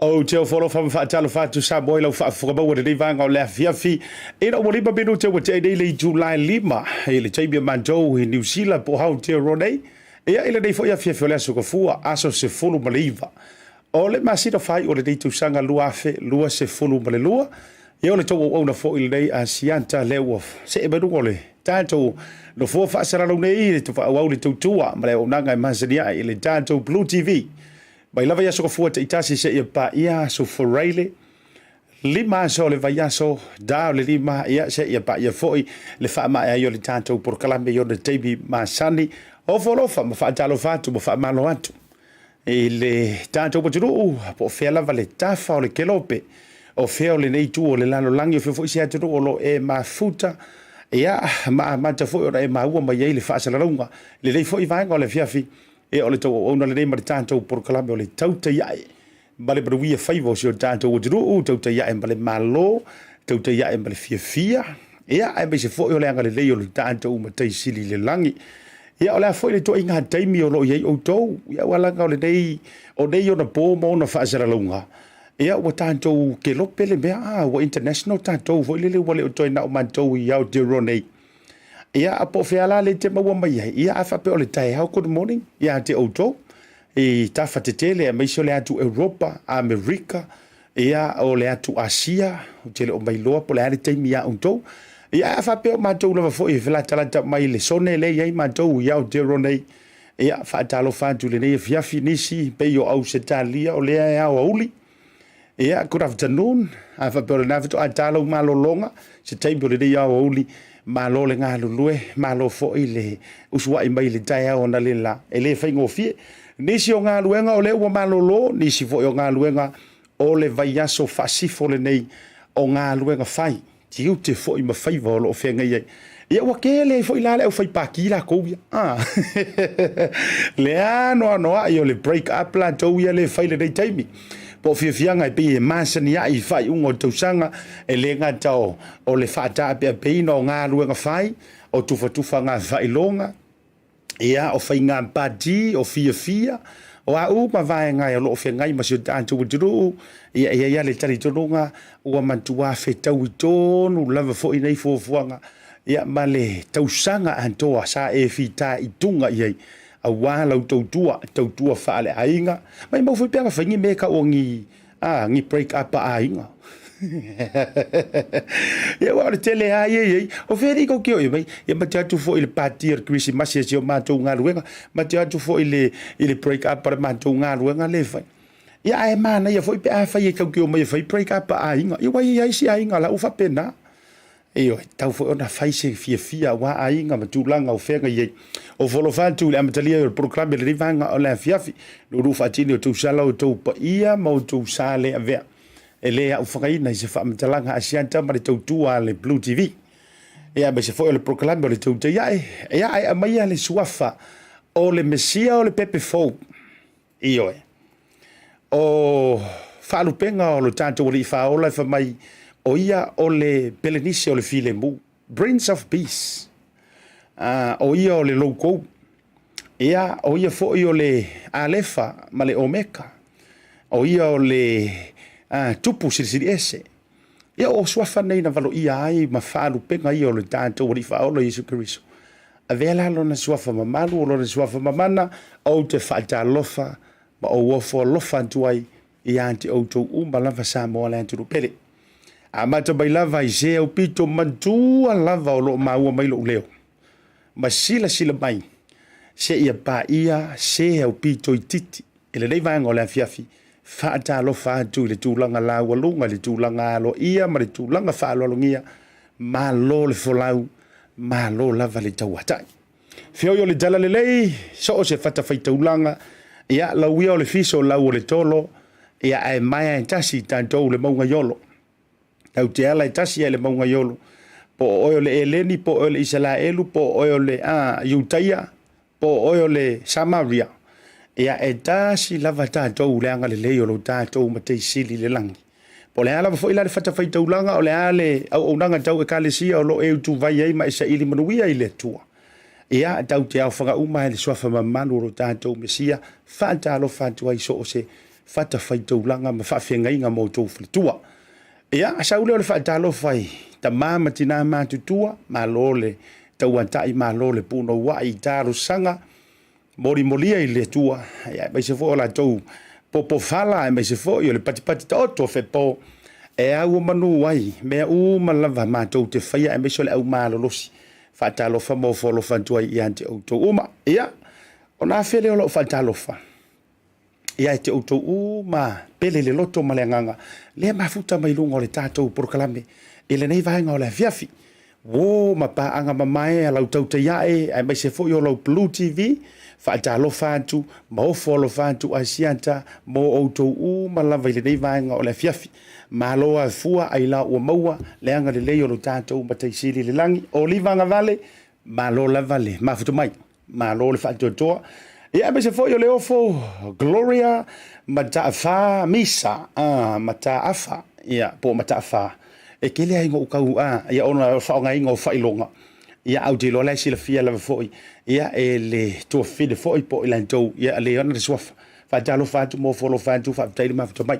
Ou te ofo alofa ma faatalofa atu Samoa i lau faafofoga maua i lenei vaega o le afiafi. Ina ua 5 minute ua tea nei le itula e 5 i le taimi o matou i Niu Sila po o Aotearoa nei. Ia i lenei foi afiafi o le aso Gafua, aso 19 o le masina faaiu o lenei tausaga 2022. Ia o le tou auauna foi lenei Asiata lea ua see mai luga o le tatou nofoa faasalalau nei i le faaauau le tautua ma le auaunaga e masani ai i le tatou Blue TV. Mai lava i aso Gafua taitasi seia paia aso Faraile, 5 aso o le vaiaso, da o le 5, ia seia paia foi le faamaea ai o le tatou polokalame i ona taimi masani. Ofo alofa ma faatalofa atu ma faamalo atu i le tatou atunuu, po o fea lava le tafa o le kelope, o fea o lenei itu o le lalolagi, o fea foi se atunuu o lo o e mafuta, ia ma amata foi ona e maua mai ai le faasalalauga i lenei foi vaega o le afiafi. Ia o le tou auauna lenei ma le tatou polokalame o le tautai ae ma le manuia faiva o si o tatou atunuu, tautai ae ma le Malo, tautai ae ma le fiafia, ia aemaise foi o le agalelei o le tatou Matai Sili i le lagi. Ia o le a foi le ituaiga taimi o lo o i ai outou, ia aua leaga o lenei, o nei ona po ma ona faasalalauga, ia ua tatou kelope le mea, a ua international tatou foi lele ua le o toe na o matou i Aotearoa nei. Ia, po o fea la lea e te maua mai ai, ia a faapea o le taeao, good morning ia te outou i tafa tetele aemaise o le atu Europa, Amerika, ia o le atu Asia, ou te le o mailoa po o le a le taimi ia outou. Ia a faapea o matou lava foi e felatalata mai le sone lea e i ai matou i Aotearoa nei, ia faatalofa atu i lenei afiafi nisi pei o Ausetalia o lea e aoauli. Ia, good afternoon. A faapea o lena faatoa ta lau malologa, se taimi o lenei aoauli, malo le galulue, malo foi le usuai mai i le taeao analeila, e le faigofie. Nisi o galuega o lea ua malolo, nisi foi o galuega o le vaiaso faasifo lenei o galuega fai. tiute foi ma faiva o lo o feagai ai. Ia ua tele ai foi la le aufaipati latou ia. Ah. le anoanoai o le break up latou ia le fai lenei taimi. Po o fiafiaga e pei e masani ai i faaiuga o le tausaga, e le gata o le faataapeapeina o galuega fai, o tufatufaga faailoga, Ia, o faiga pati, o fiafia, o a uma vaega o lo o feagai ma si o tatou atunuu, ia, e i ai lava le talitonuga ua matua fetaui tonu lava foi nei fuafuaga, ia, ma le tausaga atoa sa e fitaituga i ai, aua lau tautua, tautua faaleaiga. Maimau foi pe ana fai ni mea e tau o ni A, ni break up a aiga. Ia aua o le tele lava ia e i ai. O fea alii tou te o i ai mai? Ia ma te o atu foi i le pati o le Kerisimasi a si o matou galuega, ma te o atu foi i le, i le break up a le matou galuega lea e fai. Ia ae manaia foi pe afai e tou te omai e fai break up a aiga. Ia aua e i ai isi aiga la ua faapena. Ioe, tatau foi ona fai se fiafia aua aiga ma tulaga o feagai ai. O folofa atu i le amatalia o le polokalame i lenei vaega o le afiafi, luuluu faatini o tou sala o tou paia ma outou sa le avea e le aofagaina i se faamatalaga Asiata ma le tautua a le Blue TV. Ia, aemaise foi o le polokalame o le Tautai Ae, ia, ae aumaia le suafa o le Mesia o le pepe fou. Ioe. O faalupega o lo tatou Alii Faaola e fai mai, o ia o le Pelenise o le Filemu, Prince of Peace. O ia o le Loukou. Ia, o ia foi o le Alefa ma le Omeka. O ia o le Tupu Silisili Ese. Ia, o suafa nei na valoia ai ma faalupega ia o le tatou Alii Faaola Iesu Keriso. Avea la lona suafa mamalu, o lona suafa mamana, ou te faatalofa ma ou ofo alofa atu ai ia te outou uma lava Samoa le atunuu pele. Amata mai lava i se aupito matua lava o lo o maua mai lou leo, ma silasila mai seia paia se aupito itiiti i lenei vaega o le afiafi, faatalofa atu i le tulaga laualuga, i le tulaga aloaia ma le tulaga faaaloalogia, malo le folau, malo lava le tauatai. Feoi o le talalelei, so o se fatafaitaulaga, ia lauia o le fiso, lau o le tolo, ia ae maea e tasi tatou le mauga i olo. Tau te ala e tasi ai le mauga i olo. Po o oe o le Eleni, po o oe o le Isalaelu, po o oe o le Iutaia, po o oe o le Samaria, ia e tasi lava tatou le agalelei o lo tatou Matai Sili i le lagi. Po o le a lava foi la le fatafaitaulaga, o le a le auaunaga tau ekalesia o lo o e utuvai ai ma e saili manuia i le Atua, ia tau te aofaga uma ai le suafa mamalu o lo tatou Mesia, faatalofa atu ai so o se. fatafaitaulaga ma faafeagaiga ma outou faletua. Ia, sau lea o le faatalofa i tama ma tina matutua, malo le tauatai, malo le punouai i talosaga molimolia i le Atua, ia, aemaise foi o latou popofala, aemaise foi o le patipati taoto o fepo e au o manu ai mea uma lava matou te faia, aemaise o le aumalolosi. Faatalofa ma ofo alofa atu ai ia te outou uma. Ia, ona afe lea o lau faatalofa ia te outou uma pele le loto ma le agaga lea mafuta mai luga o le tatou polokalame i lenei vaega o le afiafi. Uō ma paaga mamae a lau tautaiae aemaise foi o lau Blue TV, faatalofa atu ma ofo alofa atu Asiata mo outou uma lava i lenei vaega o le afiafi. Malo afua ailao ua maua le agalelei o lo tatou Matai Sili i le lagi. Oliva Agavale, malo lava le mafuta mai. Malo le faatoatoa. Ia aemaise foi o le ofo Gloria Mataafa Misa, Mataafa, ia po o Mataafa. E tele ai ou kau a ia ona o faaaogaina o faailoga. Ia au te iloa la e silafia lava foi ia e le tuafafine foi po o i latou ia le ona le suafa. Faatalofa atu ma ofo alofa atu, faafetai le mafuta mai.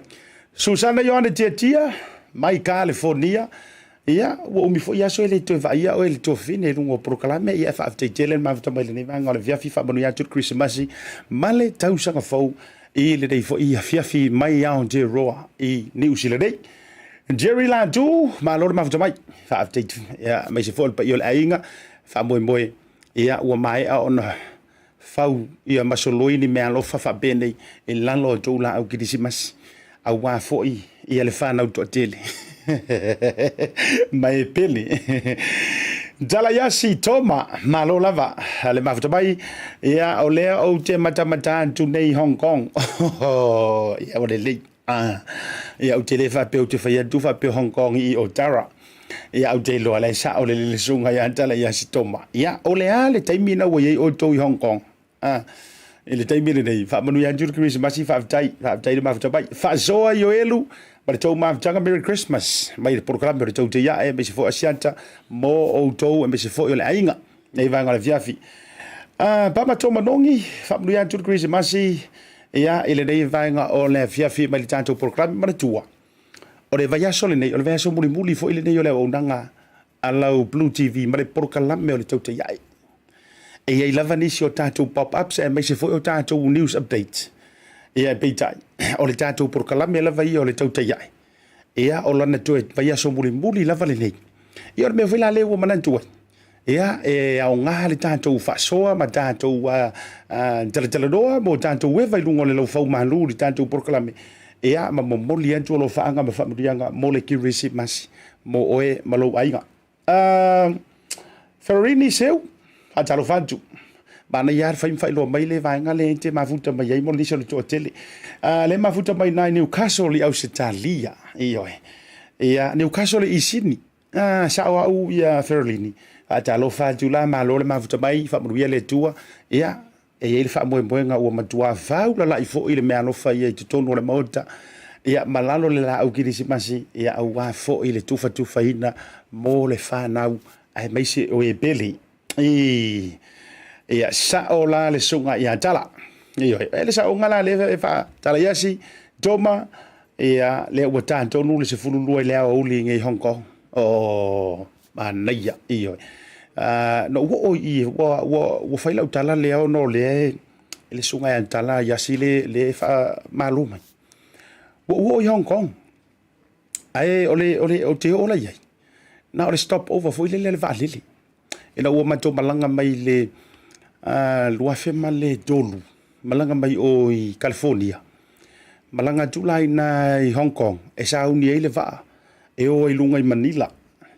Susana Ioane Tiatia mai Kalifonia. Ia, ua umi foi aso e le toe vaaia oe le tuafafine i luga o polokalame. Ia, e faafetai tele le mafuta mai lenei vaega o le afiafi. Faamanuia atu le Kerisimasi ma le tausaga fou i lenei foi afiafi mai Aotearoa i Niu Sila nei. Jerry Latu, malo le mafuta mai. Faafetai, ia, aemaise foi o le paia o le aiga, faamoemoe, ia, ua maea ona fau ia masoloi ni meaalofa faapenei i lalo o tou laau kerisimasi, auā foi ia le fanau toatele ma e pele. Talaiasi Toma, malo lava le mafuta mai. Ia, o lea ou te matamata atu nei i Hong Kong. Ia, ua lelei. Ia, ou te le faapea ou te fai atu faapea Hong Kong i Otara. Ia, ou te iloa la e sao lelei le susuga ia Talaiasi Toma. Ia, o le a le taimi na ua i ai outou i Hong Kong? I le taimi lenei, faamanuia atu le Kerisimasi, faafetai, faafetai le mafuta mai. Faasoa Ioelu ma le tou mafutaga, Merry Christmas mai le polokalame o le tou teiae, aemaise foi Asiata mo outou, aemaise foi o le aiga nei vaega o le afiafi. Pama Toma Nongi, faamanuia atu le Kerisimasi ia i lenei vaega o le afiafi mai le tatou polokalame. Manatua, o le vaiaso lenei, o le vaiaso mulimuli foi lenei o le auaunaga a lau Blue TV ma le polokalame o le tautaiae. E i ai lava nisi o tatou pop-ups aemaise foi o tatou news updates. Ia, peitai, o le tatou polokalame lava ia o le tautaiae. Ia, o lana toe vaiaso mulimuli lava lenei. Ia, o le mea foi la lea ua manatu ai. Ia, e aoga le tatou faasoa ma tatou talatalanoa mo tatou eva i luga o le laufau malu i le tatou polokalame. Ia, ma momoli atu alofaaga ma faamanuiaga mo le Kerisimasi mo oe ma lou aiga. Ferrarini Seu, faatalofa atu. Manaia lava le fai ma faailoa mai le vaega lea e te mafuta mai ai mo nisi o le toatele. Lea mafuta mai i Newcastle i Ausetalia. Ioe. Ia, Newcastle i Sydney. Sao au ia Ferolini. Faatalofa atu la, malo le mafuta mai, faamanuia le Atua. Ia, e i ai le faamoemoega ua matua faulalai foi le meaalofa ia i totonu o le Maota, ia, ma lalo le laau kerisimasi, ia, auā foi le tufatufaina mo le fanau, aemaise o e pele. I, ia, sao la le susuga ia Tala. Ioe, e le saoga la lea e faatalaiasi, Toma, ia, lea ua ta tonu le 12 i le aoauli i Hong Kong. Oh, manaia, ioe. Na ou oo i i, ua fai lau tala lea ona o lea e le susuga ia Tala Iasi le e faamalo mai. Ua ou oo i Hong Kong, ae o le, ou te oo la i ai, na o le stop over foi lele a le vaalele. Ina ua matou malaga mai le 2003, malaga mai o i California, malaga atu la i ina i Hong Kong e sauni ai le vaa e o ai luga i Manila,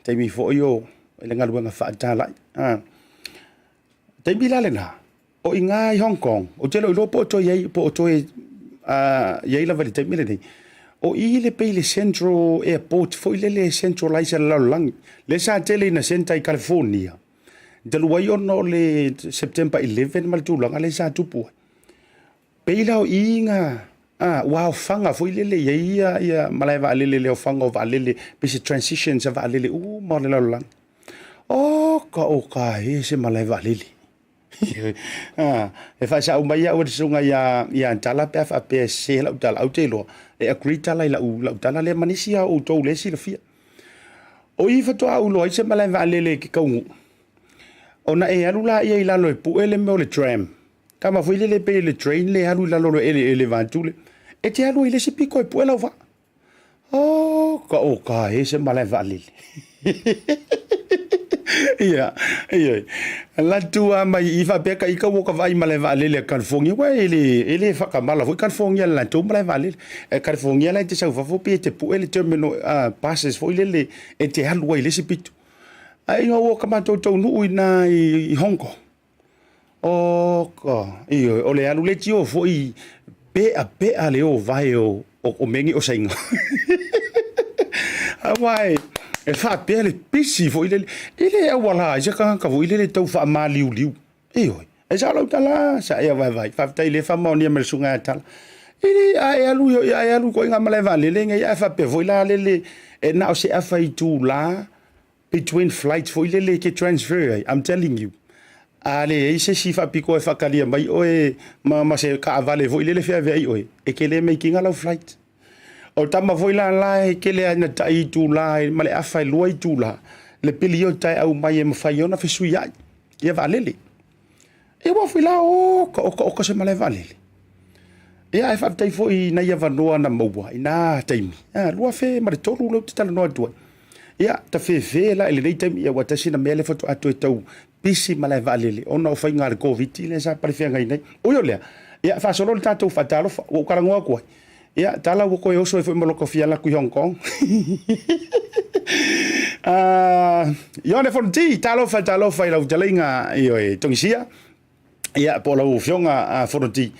taimi foi o le galuega faatalai. Taimi la lena, o i ina i Hong Kong, ou te le o iloa po o toe i ai, po o toe i ai lava i le taimi lenei. O i le pei le Central Airport foi lele e centralize e le lalolagi. Lea sa tele ina centre i California, talu ai ona o le September 11 ma le tulaga lea sa tupu ai. Pei la o i na ua aofaga foi lele i ai ia malae vaalele, le aofaga o vaalele, pei se transitions a vaalele uma o le lalolagi. O ka o ka e se malae vaalele. E faasao mai au e le susuga ia Tala pe a faapea e sese lau tala, ae ou te iloa e agree Tala i lau tala lea ma nisi lava o outou lea e silafia. O i faatoa ou iloa ai se malae vaalele e te taunuu, ona e alu lea i lalo e pue le mea o le tram. Tama foi lele pei le train le alu i lalo o le eleele vaeatu le, e te alu ai i le isi pito e pue lau vaa. Oh, ka o ka e se malae vaalele. Ia, ia. La tua mai i faapea ka ika ua ka vaai malae vaalele a California, ua e le, e le whakamala foi California le latou malae vaalele. E California la e te sau fafo pe e te pue le terminal passes foi lele e te alu ai i le isi pito. Ai ina ua ka matou taunuu i na i Hong Kong. Oka, ioe, o le alu le tio foi pea pea le ovae o mea nei o Saina. Aua e faapea le pisi foi lele, e le auala ai se tagata foi lele tau faamaliuliu. Ioe, e sao lau tala, sa ea vaivai, faafetai le faamaonia mai le susuga ia Tala. E le, a e alu, a e alu i ituaiga malae vaalele nei, ae faapea foi la lele, e na o se afa itula between flights foi lele e te transfer ai, I'm telling you. A leai se isi faapitoa e faatalia mai oe ma se taavale foi lele e feaveai oe, e te le make ina lau flight. O le tama foi la la e tele lava ina tai itula ma le afa e 2 itula, le piliota e aumai e mafai ona fesuiai ia vaalele. Ia ua foi la oka oka oka se malae vaalele. Ia ae faafetai foi i nai avanoa na maua i na taimi. A 2003 lea ou te talanoa atu ai. Ia tafefe la i lenei taimi, ia ua tasi na mea lea faatoa toe tau pisi malae vaalele ona o faiga a le Koviti lea sa palefeagai nei. Ui o lea, ia faasolo le tatou faatalofa ua ou talanoa atu ai. Ia, tala ua toe oso ai foi ma lota fia alu atu i Hong Kong. Ione Fonoti, talofa, talofa i lau fetalaiga ioe Togisia. Ia, po o lau afioga Fonoti.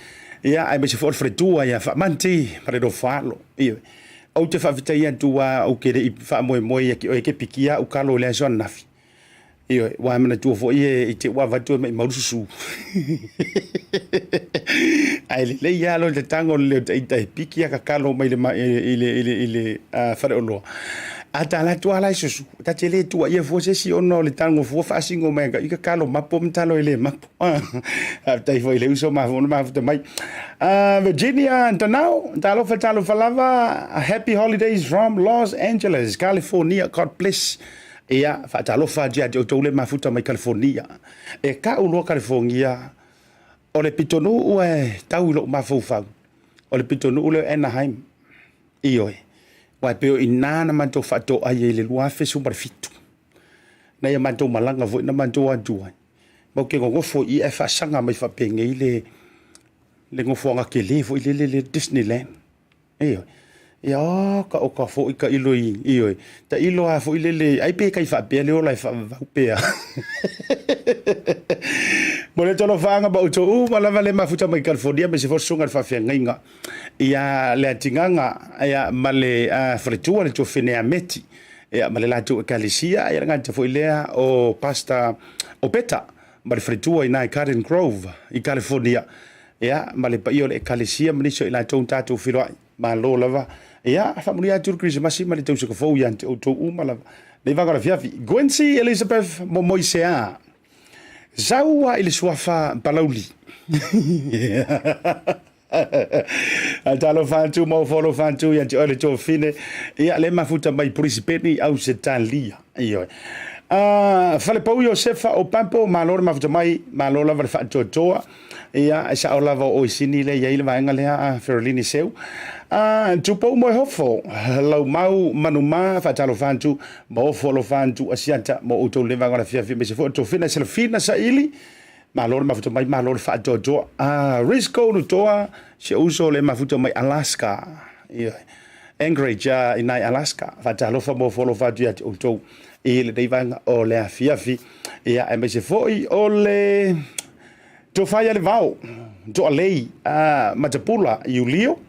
Ia, aemaise foi o le faletua ia Faamanti ma le Nofo-a-alo. Ioe. Ou te faafetai atu aua ou te le i faamoemoe ia te oe e te pikia au talo i le aso ananafi. Ioe, aua e manatua foi e i te ua avatu e maimau le susu. Ae lelei lava lo le tago o le leo taita e piki a kakalo mai le i le i le i le faleoloa. A tala atu lava la e susu, ta te le tuuaia fua se isi ona o le tago fua faasino mai i kakalo mapo ma talo e le mapo. Faafetai foi i le uso ma mafuta mai. Virginia Antonau, talofa talofa lava. Happy holidays from Los Angeles, California. God bless. Ia, faatalofa atu ia te outou le mafuta mai Kalifonia. E kau loa Kalifonia, o le pitonuu e tau i lou mafaufau, o le pitonuu lea o Anaheim. Ioe, aua e pei o i ina na matou faatoai ai i le 2017. Nai a matou malaga foi na matou atu ai. Ma ou te nonofo i i ae faasaga mai faapenei le nofoaga tele foi lele le Disneyland. Ioe. Ia oka oka foi tailo i, ioe, tailo lava foi lele, ai pe kai faapea le ola e faavavau pea. Mo le talofaga ma outou uma lava le mafuta mai California aemaise foi le susuga i le faafeagaiga ia Leatigaga ia ma le faletua le tuafafine ia Meti ia ma le latou ekalesia ia le gata foi lea o Pastor Opeta ma le faletua i ina i Garden Grove i California. Ia, ma le paia o le Ekalesia ma nisi o i latou na tatou feiloai. Malo lava. Ia, faamanuia atu le Kerisimasi ma le tausaga fou ia te outou uma lava. Nei vaega o le afiafi. Gwency Elizabeth Momoisea. Sau a i le suafa Palauli. Talofa atu ma alofa atu ia te oe le tuafafine. Ia, le mafuta mai Brisbane, Ausetalia. Ioe. Falepau Iosefa o Pampo, malo le mafuta mai, malo lava le faatoatoa. Ia, e sao lava o Oisini lea e i ai le vaega lea a Ferolini Seu. Tupou Moehofo, Laumau Manuma, faatalofa atu, ma ofo alofa atu Asiata mo outou leva o le afiafi aemaise foi o Tofina Selafina Saili. Malo le mafuta mai, malo le faatoatoa. Risco Lutoa, si ou uso le mafuta mai Alaska. Ia, Anchorage i nai Alaska. Faatalofa ma ofo alofa atu ia te outou i lenei vaega o le afiafi. Ia, aemaise foi o le Tofa ia le vao, toalei a Matapula Iulio.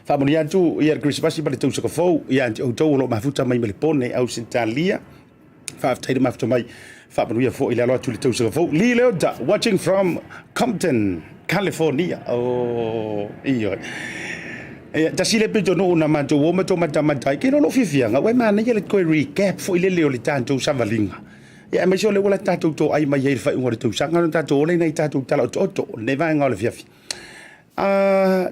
Faamanuia atu ia le Kerisimasi ma le tausaga fou ia te outou o lo o mafuta mai Melepone, Ausetalia. Faafetai le mafuta mai. Faamanuia foi le alo atu i le tausaga fou. Lee Leota, watching from Compton, California. Oh, ioe. Ia, tasi le pitonuu na matou o matou matamata ai. Ke lolo fiafiaga, ua e manaia le toe recap foi lele o le tatou savaliga. Ia aemaise o lea ua la tatou toai mai ai i le faaiuga o le tausaga ona tatou ola i nai tatou tala otooto o lenei vaega o le afiafi.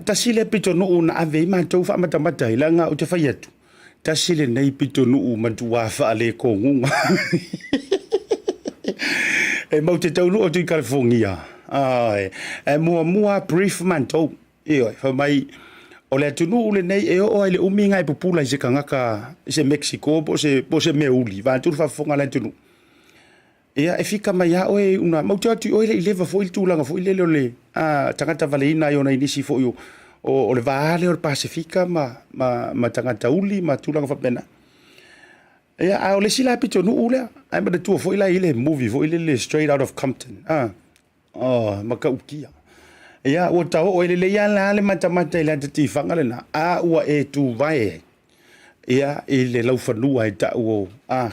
Tasi lea pitonuu na ave ai matou faamatamata ai, leaga ou te fai atu, tasi lenei pitonuu matua faaletonuga. E matou te taunuu atu i Kalifonia, e muamua brief matou. Ioe, fai mai, o le atunuu lenei e oo lava i le umi na e pupula i se tagata i se Mexico po o se meauli, vaeatu le faafofoga a le atunuu. Ia, e fika mai lava oe una, matou te o atu i o e le i leva foi le tulaga foi lele o le tagata valeina ai o nai nisi foi o le va lea o le Pasefika ma tagata uli ma tulaga faapena. Ia, a o le isi la pitonuu lea, ae manatua foi la e i ai le movie foi lele Straight Outta Compton, Oh, matautia. Ia, ua taoo e lelei lava la le matamata i le ata tifaga lena, a ua e tuvae ai ia i le laufanua e tau o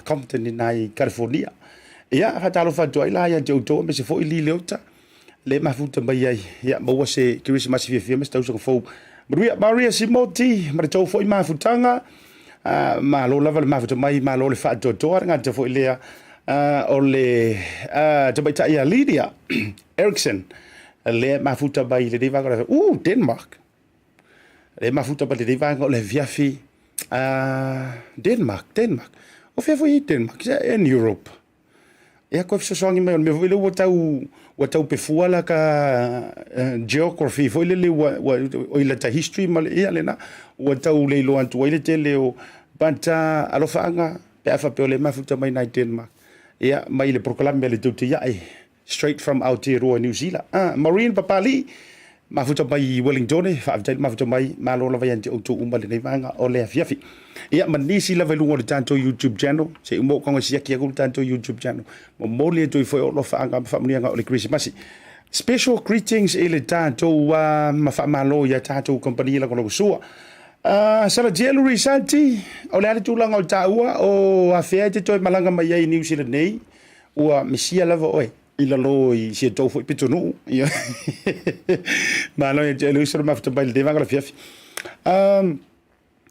Compton i ina i California. Ia, faatalofa atu ai la ia te outou aemaise foi Lee Leota, le mafuta mai ai, ia maua se Kerisimasi fiafia ma se tausaga fou. Manuia, Maria Simoti, ma le tou foi mafutaga. Malo lava le mafuta mai, malo le faatoatoa, le gata foi lea o le tamaitai ia Lydia Erickson, lea e mafuta mai i lenei vaega o le Denmark. Lea e mafuta mai i lenei vaega o le afiafi, Denmark, Denmark. O fea foi Denmark? Is that in Europe? Ia koe fesoasoani mai o le mea foi lea ua tau ua tau pefua la ka geography foi lele ua ua oi lata history ma le ia lena ua tau le iloa atu ai le tele o but alofaaga pe a faapea o lea e mafuta mai nai Denmark ia mai le polokalame a le Teuteiae straight from Aotearoa New Zealand. Maureen Papali'i Mafuta mai i Wellingtone, faafetai le mafuta mai, malo lava ia te outou uma lenei vaega o le afiafi. Ia, ma nisi lava i luga o le tatou YouTube channel, se i uma ou tago e siaki atu le tatou YouTube channel, momoli atu ai foi o alofaaga ma faamanuiaga o le Kerisimasi. Special greetings i le tatou ma faamalo i a tatou kamupani lagolagosua. Salatielu Risati, o le a le tulaga o taua o afea e te toe malaga mai ai i Niu Sila nei, ua misia lava oe? I lalo i si a tou foi pitonuu. Ia. Malo ia te uso le mafuta mai le vaega o le afiafi.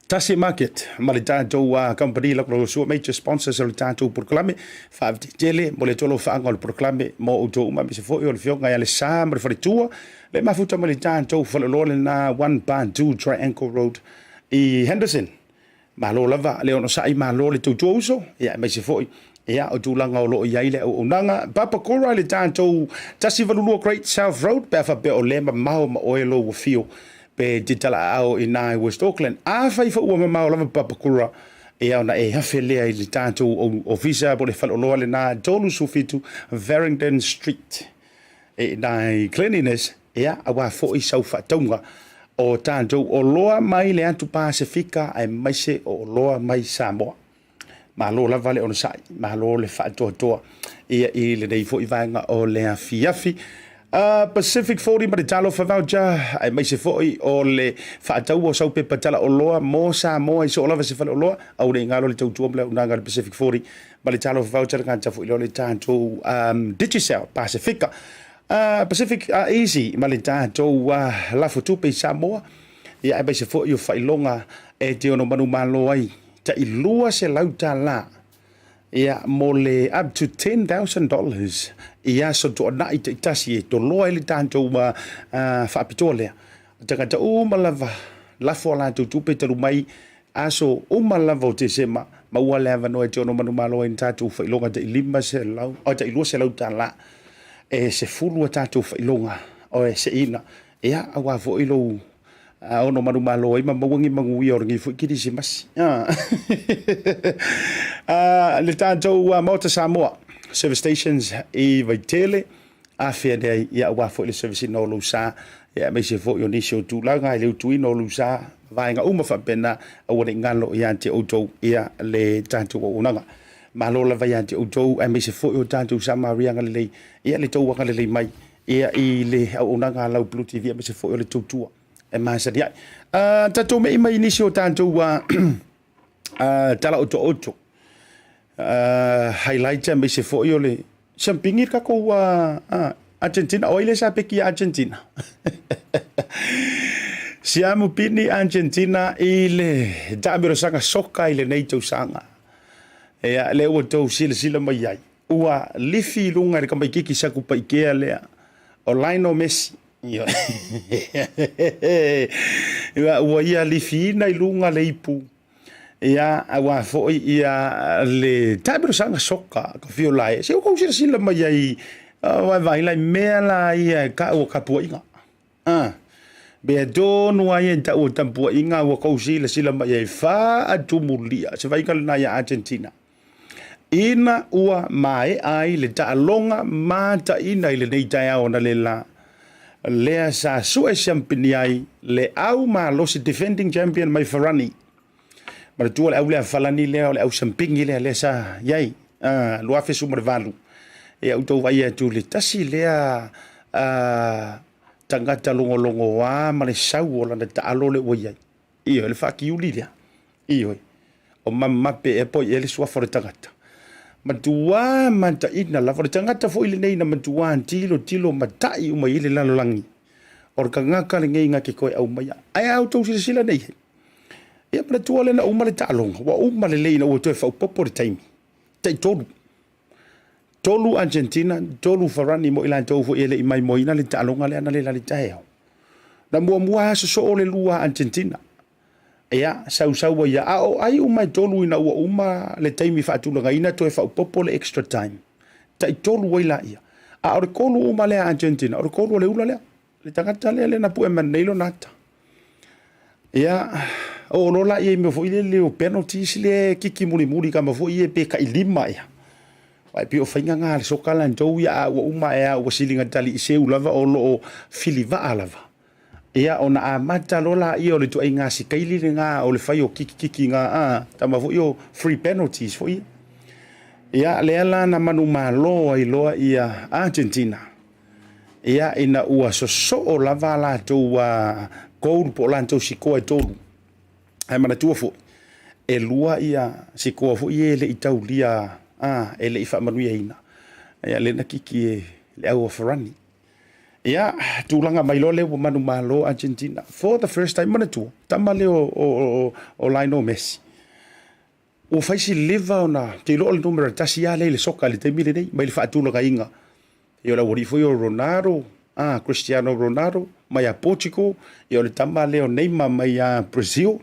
Tasi Market ma le tatou company la ko sua major sponsors o le tatou polokalame. Faafetai tele mo le tolofaaga o le polokalame mo outou uma aemaise foi o le afioga ia Lesa ma le faletua le mafuta mai le tatou faleoloa lena 1 Bar 2 Triangle Road i Henderson. Malo lava le onosai, malo le tautua uso, ia aemaise foi ia o tulaga o lo o i ai le auaunaga. Papakura i le tatou 182 Great South Road, pe a faapea o lea mamao ma oe lou afio pe te talaaao i ina i West Auckland. Afai foi ua mamao lava Papakura, ia ona e afe lea i le tatou ofisa po o le faleoloa lena 37 Farringdon Street e i ina i Cleanliness, Ia, aua foi sau faatauga o tatou oloa mai le atu Pasefika aemaise o oloa mai Samoa. Malo lava le onosai, malo le faatoatoa ia i lenei foi vaega o le afiafi. Pacific 40 ma le Talofa Voucher aemaise foi o le faataua o sau pepa tala oloa mo Samoa i soo lava se faleoloa, aua ne i galo le tautua ma le auaunaga a le Pacific 40 ma le Talofa Voucher le gata foi lea o le tatou Digicel Pasefika. Pacific Easy ma le tatou lafo tupe i Samoa, ia aemaise foi o faailoga e te ono manumalo ai tai $200 ia mo le up to $10,000 i aso tuanai taitasi e toloa ai le tatou faapitoa lea. O tagata uma lava lafo a latou tupe talu mai aso uma lava o Tesema, maua le avanoa e te ono manumalo ai i tatou faailoga tai 500, tai $200 e 10 a tatou faailoga o e seina, ia, aua foi lou ono manumalo ai ma maua ni manuia o lenei foi Kerisimasi. Le tatou Maota Samoa Service Stations i Vaitele, afea nei, ia, aua foi le service ina o lou sa, ia, aemaise foi o nisi o tulaga i le utuina o lou sa, vaega uma faapena, aua ne i galo ia te outou ia le tatou auaunaga. Malo lava ia te outou, aemaise foi o tatou Samaria agalelei, ia le tou agalelei mai ia i le auaunaga a lau Blue TV, aemaise foi o le tautua e masani ai. Tatou mei mai nisi o tatou tala otooto, highlight aemaise foi o le siampigi le tatou Argentina. O ai lea sa peki ia Argentina? Siamu pini Argentina i le taamilosaga soka i lenei tausaga. Ia, lea ua outou silasila mai ai. Ua lifi i luga i le tamaititi Satupaitea lea o Lionel Messi. Ioe. Ua ia lifiina i luga le ipu, ia, aua foi ia le taamilosaga soka ka fio lae. Se ua tou silasila mai ai, vaevaai i mea la ia e tau o tapuaiga. Mea tonu lava ia e tau o tapuaiga ua tou silasila mai ai faatumulia se vaaiga lena ia Argentina. Ina ua maea ai le taaloga mataina i lenei taeao analeila, lea sa sue siampini ai le au malosi defending champion mai Farani. Manatua le au lea Falani lea o le au siampini lea lea sa i ai 2018. Ia outou vaai atu i le tasi lea tagata logologoa ma le sau o lana taalo lea ua i ai. Ioe, le faatiuli lea. Ioe, o Mamape ea po i ea le suafa o le tagata. Matua mataina lava, o le tagata foi lenei na matua tilotilo matai uma i ai le lalolagi. O le tagata lenei na te toe aumaia. Ae a outou silasila nei i ai, ia manatua lea na uma le taaloga, ua uma lelei ina ua toe faaopoopo le taimi, tai-tolu. 3 Argentina, 3 Farani mo i latou foi e le i maimoaina le taaloga lea analeila i le taeao. Na muamua lava sosoo le lua Argentina. Ia, sausau ai a o ai uma e tolu ina ua uma le taimi faatulagaina toe faaopoopo le extra time. Tai-tolu ai laia. A o le tolu uma lea a Argentina, o le tolu o le ula lea. Le tagata lea lea na pue mai nei lona ata. Ia, oo loa laia i mea foi lele o penalties lea e kiki mulimuli tama foi ia pe tai lima ea. Aua e pei o faiga na a le soka latou ia a ua uma ae a ua siliga taliiseu lava o lo o filivaa lava. Ia ona amata loa laia o le ituaiga sikaili lena o le fai o kikikiki na a tama foi o free penalties foi ia. Ia lea la na manumalo ai loa ia Argentina. Ia, ina ua sosoo lava a latou goal po o latou sikoa e tolu. Ae manatua foi, e lua ia sikoa foi ia e le i taulia, e le i faamanuiaina. Ia, lea na kiki e le au a Farani. Ia, tulaga mai loa lea ua manumalo Argentina. For the first time, manatua, tama lea o Lionel Messi. Ua fai si leva ona, ou te iloa o le numera tasi lava lea i le soka i le taimi lenei, mai le faatulagaina. Ia o le aualii foi o Ronaldo, Cristiano Ronaldo mai ia Portugal, ia o le tama lea o Neymar mai ia Brazil,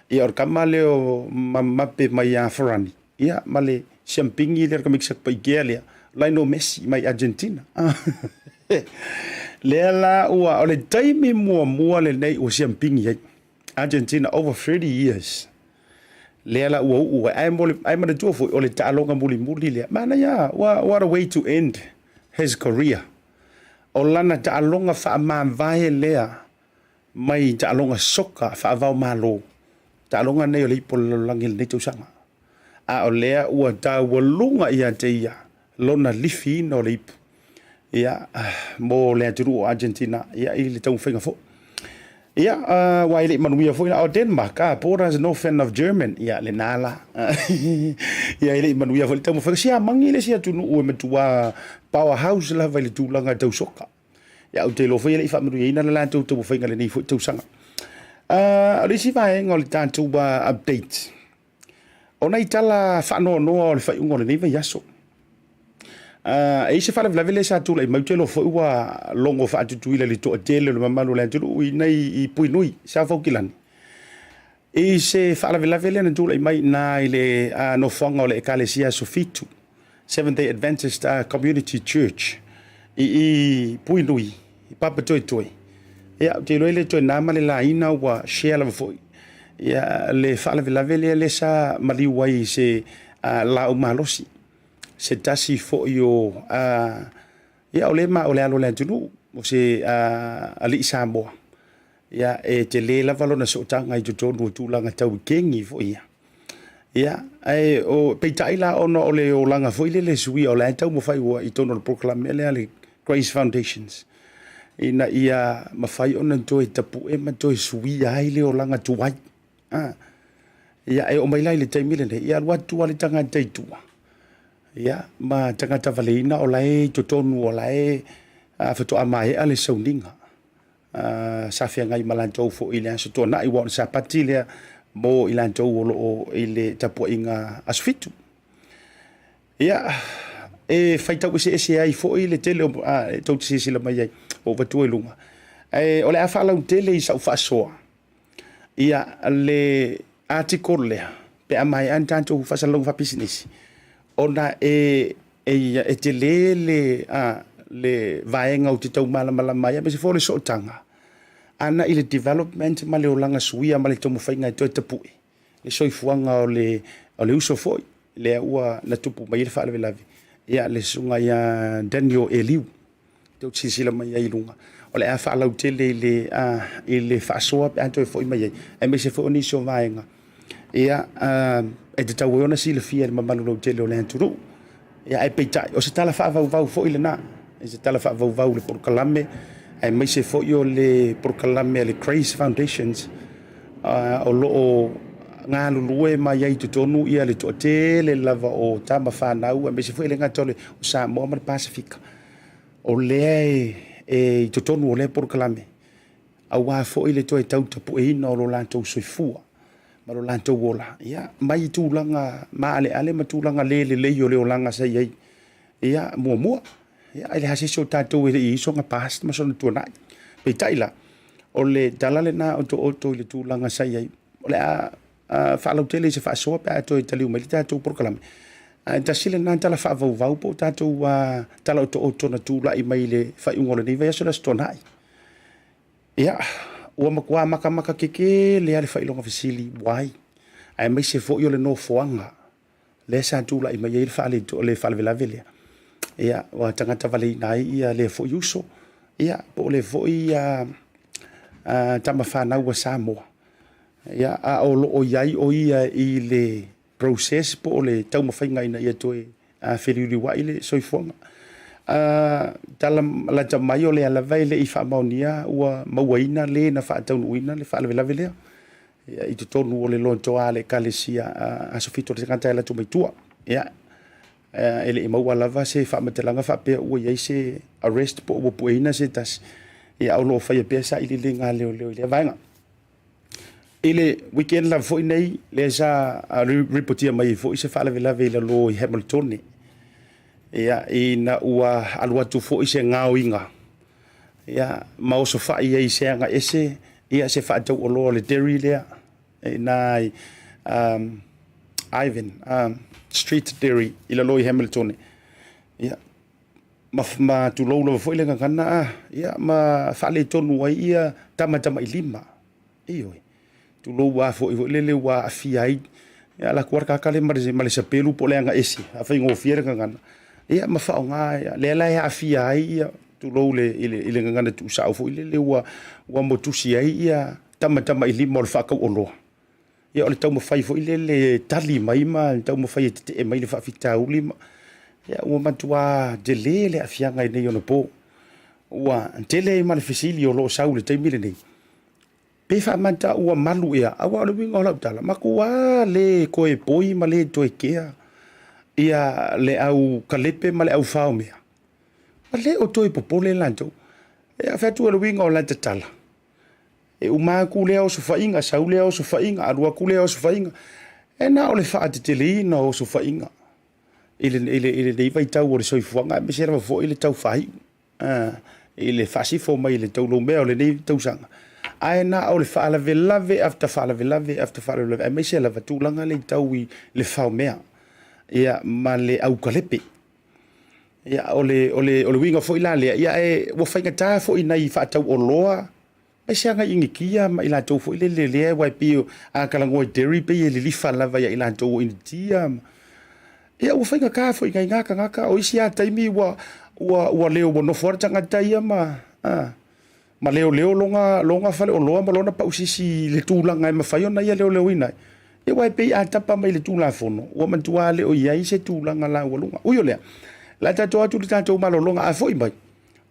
ia o le tama lea o Mbappe mai ia Farani, ia ma le siampigi lea le tamaiti Satupaitea lea, Lionel Messi mai Argentina. Lea la ua, o le taimi muamua lenei ua siampigi ai. Argentina over 30 years lea la ua uu ai. Ae mo le, ae manatua foi o le taaloga mulimuli lea. Manaia, what a way to end his career. O lana taaloga faamavae lea mai taaloga soka faavao malo. Taaloga nei o le ipu o le lalolagi i lenei tausaga. A o lea ua taualuga ia te ia lona lifiina o le ipu ia, mo le atunuu o Argentina ia, i le taumafaiga foi. Ia, aua e le i manuia foi la. O Denmark, borders no fan of German. Ia, lena la. Ia, e le i manuia foi le taumafaiga. Siamagi le isi atunuu e matua powerhouse lava i le tulaga tau soka. Ia, ou te iloa foi e le i faamanuiaina le latou taumafaiga i lenei foi tausaga. O le isi vaega o le tatou update, O nai tala faanoanoa o le faaiuga o lenei vaiaso. E i ai se faalavelave lea sa tulai mai, ou te iloa foi ua logo faatutuila i le toatele o le mamalu o le atunuu i inei i Puinui, South Aukilani, i se faalavelave lea na tulai mai i ina i le nofoaga o le Ekalesia Aso Fitu, Seventh Day Adventist Community Church i Puinui, i Papatoetoe. Ia, ou te iloa e le toe na ma le laina ua share lava foi ia le faalavelave lea lea sa maliu ai i se laau malosi, se tasi foi o ia o le ma o le alo o le atunuu, o se alii Samoa. Ia, e tele lava lona sootaga i totonu o tulaga tau i kegi foi ia. Ia, ae o, peitai la ona o le olaga foi lele suia o la e taumafai ua i totonu o le polokalame lea a le Grace Foundations, ina ia mafai ona toe tapue ma toe suia ai le olaga tuai. Ia, e oo mai la i le taimi lenei, ia alu atu lava le tagata i tua, ia, ma tagata valeina o la e i totonu o la e faatoa maea le sauniga. Sa feagai ma latou foi i le Aso Toonai, aua o le Sapati lea mo i latou o lo o i le tapuaiga Aso Fitu. Ia, E faitau eseese ai foi le tele o e tou te silasila mai ai ua ou avatua i luga. Ae o le a faalautele i sau faasoa ia le article lea pe a maea ni tatou faasalalauga faapisinisi, ona e e tele le vaega ou te tau malamalama ai, aemaise foi o le sootaga ana i le development ma le olaga suia ma le taumafaiga e toe tapue le soifuaga o le uso foi lea ua na tupu mai ai le faalavelave, ia le susuga ia Daniel Eliu. Tou te silasila mai ai i luga, o le a faalautele i le faasoa pe a toe foi mai ai, aemaise foi o nisi o vaega ia e tatau ai ona silafia e le mamalu lautele o le atunuu. Ia, ae peitai, o se tala faavauvau foi lena, o se tala faavauvau i le polokalame, aemaise foi o le polokalame a le Grace Foundations, o lo o galulue mai ai i totonu ia le toatele lava o tama fanau, aemaise foi e le gata o Samoa ma le Pasefika, o lea e i totonu o lea polokalame, aua foi le toe tau tapueina o lo latou soifua ma lo latou ola, ia, mai tulaga maaleale ma tulaga le lelei o le olaga sa i ai ia muamua. Ia, e leai se isi o tatou e le i i ai sona past ma sona tuanai. Peitai la, o le tala lena otooto i le tulaga sa i ai. O le a faalautele i se faasoa pe a toe taliu mai le tatou polokalame. Ae tasi lena tala faavauvau po o tatou tala otooto na tulai mai i le faaiuga o lenei vaiaso le Aso Toonai. Ia, ua matua makamaka kekele lava le faailoga fesili why, aemaise foi o le nofoaga lea sa tulai mai ai le faalavelave lea. Ia, ua tagata valeina ai ia lea foi uso, ia, po o lea foi tama fanau a Samoa. Ia, a o lo o i ai o ia i le process po o le taumafaiga ina ia toe feliuliuai le soifuaga. Tala lata mai o lea lava e le i faamaonia ua mauaina le na faataunuuina le faalavelave lea i totonu o le lotoa a le Ekalesia Aso Fito le tagata e alu atu mai tua. Ia, e le i maua lava se faamatalaga faapea ua i ai se arrest po o ua pueina se tasi, ia, o lo o faia pea sailiiliga a leoleo i lea vaega. I le weekend lava foi nei, lea sa ripotia mai ai foi se faalavelave i lalo i Hamiltone. Ia, ina ua alu atu foi se gaoiga, ia, ma osofai ai i se aga ese, ia, se faatauoloa o le dairy lea, i ina i Ivan Street Dairy i lalo i Hamiltone. Ia, ma tulou lava foi le gagana, ia, ma faaletonu ai ia tamatamailima. Ioe, tulou a foi foi lele ua aafia ai, ia, alu atu lava le tagata lea ma le sapelu po o le aga ese, a faigofie le gagana, ia, ma faaaoga, ia, lea la e aafia ai, ia, tulou i le gagana tuusao foi lele ua motusi ai ia tamatamailima o le faatauoloa. Ia, o le taumafai foi lele e tali mai ma le taumafai e tetee mai le faafitauli ma, ia, ua matua tele le aafiaga i nei ona po. Ua tele ai ma le fesili o lo o sau i le taimi lenei, pe faamata ua malu ea, aua o le uiga o lau tala, matua le toe poi ma le toe kea ia le au kalepe ma le au faomea, ma le o toe popole latou. E fai atu o le uiga o lata tala, e uma atu lea osofaiga, sau lea osofaiga, alu atu lea osofaiga, e na o le faateteleina o osofaiga i lenei vaitau o le soifuaga, aemaise lava foi le tau faaiu i le faasifo mai i le taulaumea o lenei tausaga. Ae na o le faalavelave after faalavelave after faalavelave, aemaise lava tulaga lea tau i le faomea, ia, ma le aukalepe. Ia, o le uiga foi la lea, ia, e, ua faigata foi nai faatauoloa, aemaise lava nai Initia ma i latou foi lele lea, aua e pei a talanoa i dairy pei e lilifa lava ia i latou o Initia. Ia, ua faigata foi i nai na tagata, o isi lava taimi ua leo ua nofo lava le tagata ia ma leoleo lona faleoloa ma lona pausisi i le tulaga e mafai ona ia leoleoina ai. Ia, aua e pei a tapa mai i le Tulafono, ua matua le o i ai se tulaga laualuga. Ui o lea, o le a tatou atu i le tatou malologa, a foi mai,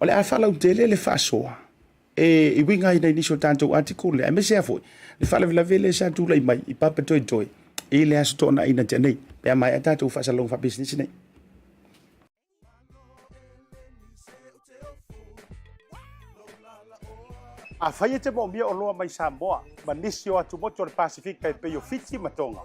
o le a faalautele le faasoa e uiga ai i nisi o tatou article lea, aemaise lava foi le faalavelave lea sa tulai mai i Papatoetoe i le Aso Toonai na tea nei, pe a maea tatou faasalalauga faapisinisi nei. Afai e te moomia oloa mai Samoa ma nisi o atumotu o le Pasefika e pei o Fiti ma Tonga,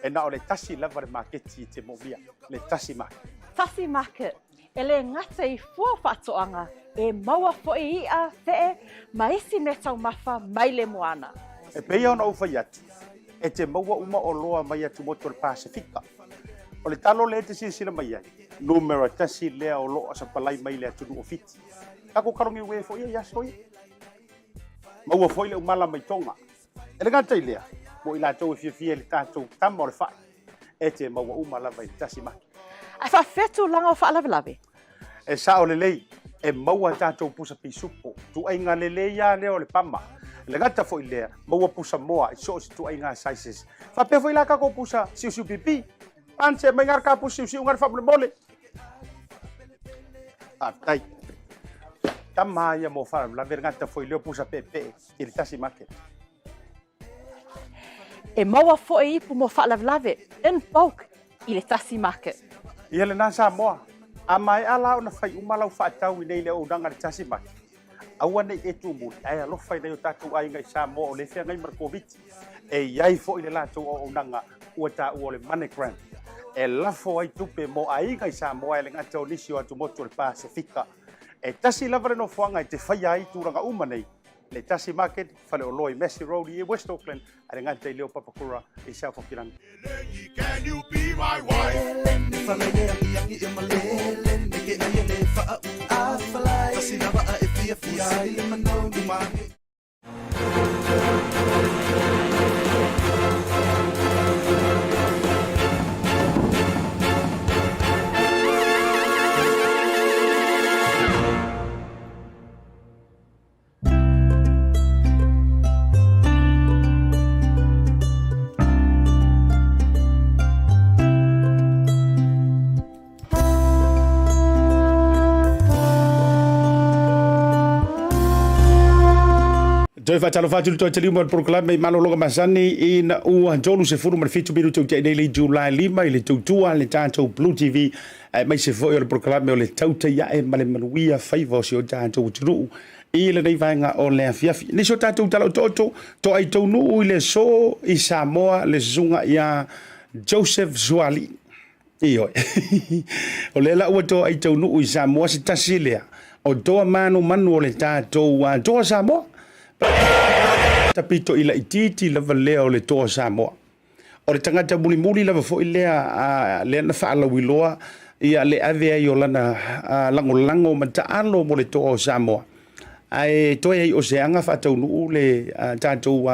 e na o le tasi lava le maketi e te moomia, le tasi market. Tasi Market, e lē gata i fua faatoaga, e maua foi iʻa, feʻe, ma isi meataumafa mai le moana. E pei ona ou fai atu, e te maua uma oloa mai atumotu o le Pasefika. O le talo lea e te silasila mai ai, numera tasi lea o lo o sapalai mai le atunuu o Fiti. Tatou kalogiue foi ia i aso ia. Maua foi le umala mai Tonga. E le gata i lea, mo i latou e fiafia i le tatou tama o le fai, e te maua uma lava i le tasi maki. Ae faafefea tulaga o faalavelave? E sao lelei, e maua tatou pusa pisupo, tuaiga lelei lava lea o le pama. E le gata foi i lea, maua pusa moa i so o se tuaiga sizes. Faapea foi la tatou pusa siusiu pipi. Pane mai gare ka pusa siusiu gare faamolemole. Faafetai. Tama ia mo faalavelave le gata foi lea o pusa peepee i le tasi market. E maua foi ipu mo faalavelave in bulk i le tasi market. Ia lena Samoa, a maea la ona fai uma lau faatau i nei le auaunaga i le tasi market, aua nei e tumuli ae alofa i nai o tatou aiga i Samoa o lea e feagai ma le Koviti. E i ai foi le latou auaunaga ua taua o le MoneyGram e lafo ai tupe mo aiga i Samoa e le gata o nisi o atumotu o le Pasefika. E tasi lava le nofoaga e te faia ai tulaga uma nei, le Tasi Market, faleoloa i Massey Road i West Auckland, a le gata i lea o Papakura i South Hokilangi. Toe faatalofa atu i le toe taliu mai o le polokalame i malologa masani ina ua 37 minute ua tea nei le July 5 i le tautua le tatou Blue TV aemaise foi o le polokalame o le tautai ae ma le manuia faiva o si o tatou atunuu i lenei vaega o le afiafi. Nisi o tatou tala otooto, toai taunuu i le aso i Samoa le susuga ia Joseph Suali. Ioe. O lea la ua toai taunuu i Samoa se tasi lea o toa manumanu o le tatou toa Samoa. Tapito i laitiiti lava lea o le toa Samoa. O le tagata mulimuli lava foi lea lea na faalauiloa ia le ave ai o lana lagolago ma taalo mo le toa o Samoa. Ae toe ai o se aga faataunuu le tatou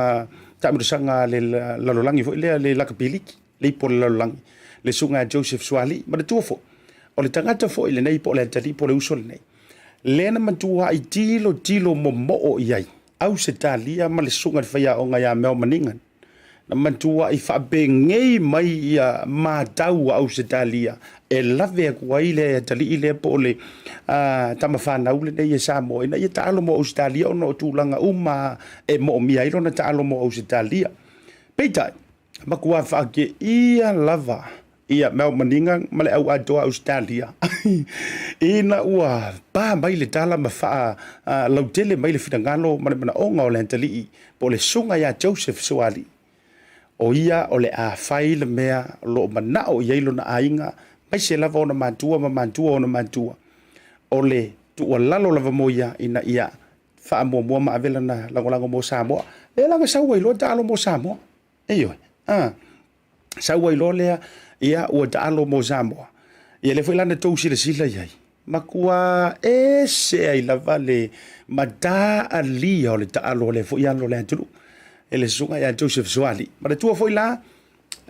taamilosaga a le lalolagi foi lea le lakapiliki, le ipu o le lalolagi, le susuga ia Joseph Sualii. Manatua foi, o le tagata foi lenei po o le atalii po o le uso lenei, lea na matuai tilotilo momoo i ai Ausetalia ma le susuga i le faiaoga ia Mel Manigan. Na matuai faapenei mai ia matau a Ausetalia e lave atu ai le atalii lea po o le tama fanau lenei e Samoa ina ia taalo mo Ausetalia ona o tulaga uma e moomia ai lona taalo mo Ausetalia. Peitai, matua faakeia lava ia Mel Maniga ma le au atoa Ausetalia ina ua pa mai le tala ma faalautele mai le finagalo ma le manaoga o le atalii po o le susuga ia Joseph Suali, o ia o le a fai le mea o lo o manao i ai lona aiga, aemaise lava ona matua ma matua o ona matua, o le tuualalo lava mo ia ina ia faamuamua ma ave lana lagolago mo Samoa. Lea la na sau ai loa taalo mo Samoa. Ioe, a sau ai loa lea, ia ua taalo mo Samoa. Ia lea foi la na tou silasila i ai, matua ese ai lava le mataalia o le taalo a lea foi alo o le atunuu e le susuga ia Joseph Suali. Manatua foi la,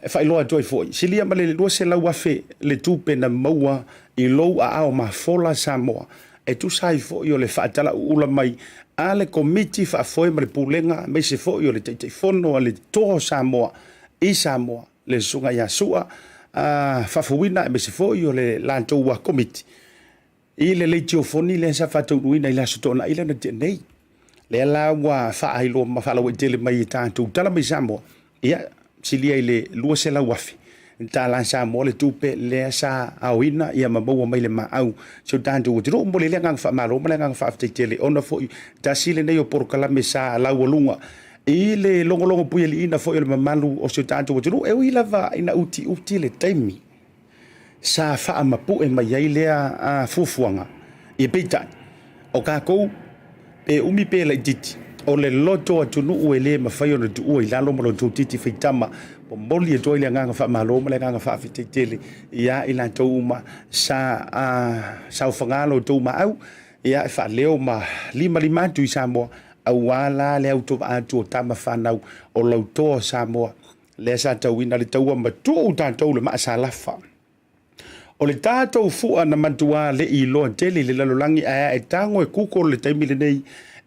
e faailoa atu ai foi, silia ma le 200,000 le tupe na maua i lou aao mafola Samoa, e tusa ai foi o le faatalauula mai a le Komiti Faafoe ma le Pulega aemaise foi o le Taitaifono a le Toa o Samoa i Samoa, le Susuga ia Su'a Faafouina aemaise foi o le latou Komiti i le leitiofoni lea sa faataunuuina i le Aso Toonai lea na tea nei. Lea la ua faailoa ma faalauaitele mai e tatou tala mai Samoa, ia, silia i le 200,000 tala Samoa le tupe lea sa aoina ia ma maua mai le maau si o tatou atunuu. Momoli ai le agaga faamalo ma le agaga faafetai tele ona foi tasi lenei o polokalame sa laualuga i le logologo puialiiina foi o le mamalu o si o tatou atunuu, e ui lava ina utiuti le taimi. sa faamapue mai ai lea fuafuaga. Ia peitai, o tatou, pe umi pe laitiiti, o le loto atunuu e le mafai ona tuua i lalo ma lo outou titi faitama. Momoli atu ai le agaga faamalo ma le agaga faafetai tele ia i latou uma sa saofaga lo outou maau, ia e faaleo ma limalima atu i Samoa, aua la le autovaa atu o tama fanau o lautoa Samoa, lea sa tauina le taua ma tuu tatou le maasalafa. O le tatou fua na matua le i iloa tele i le lalolagi, ae a e tago e Google le taimi lenei,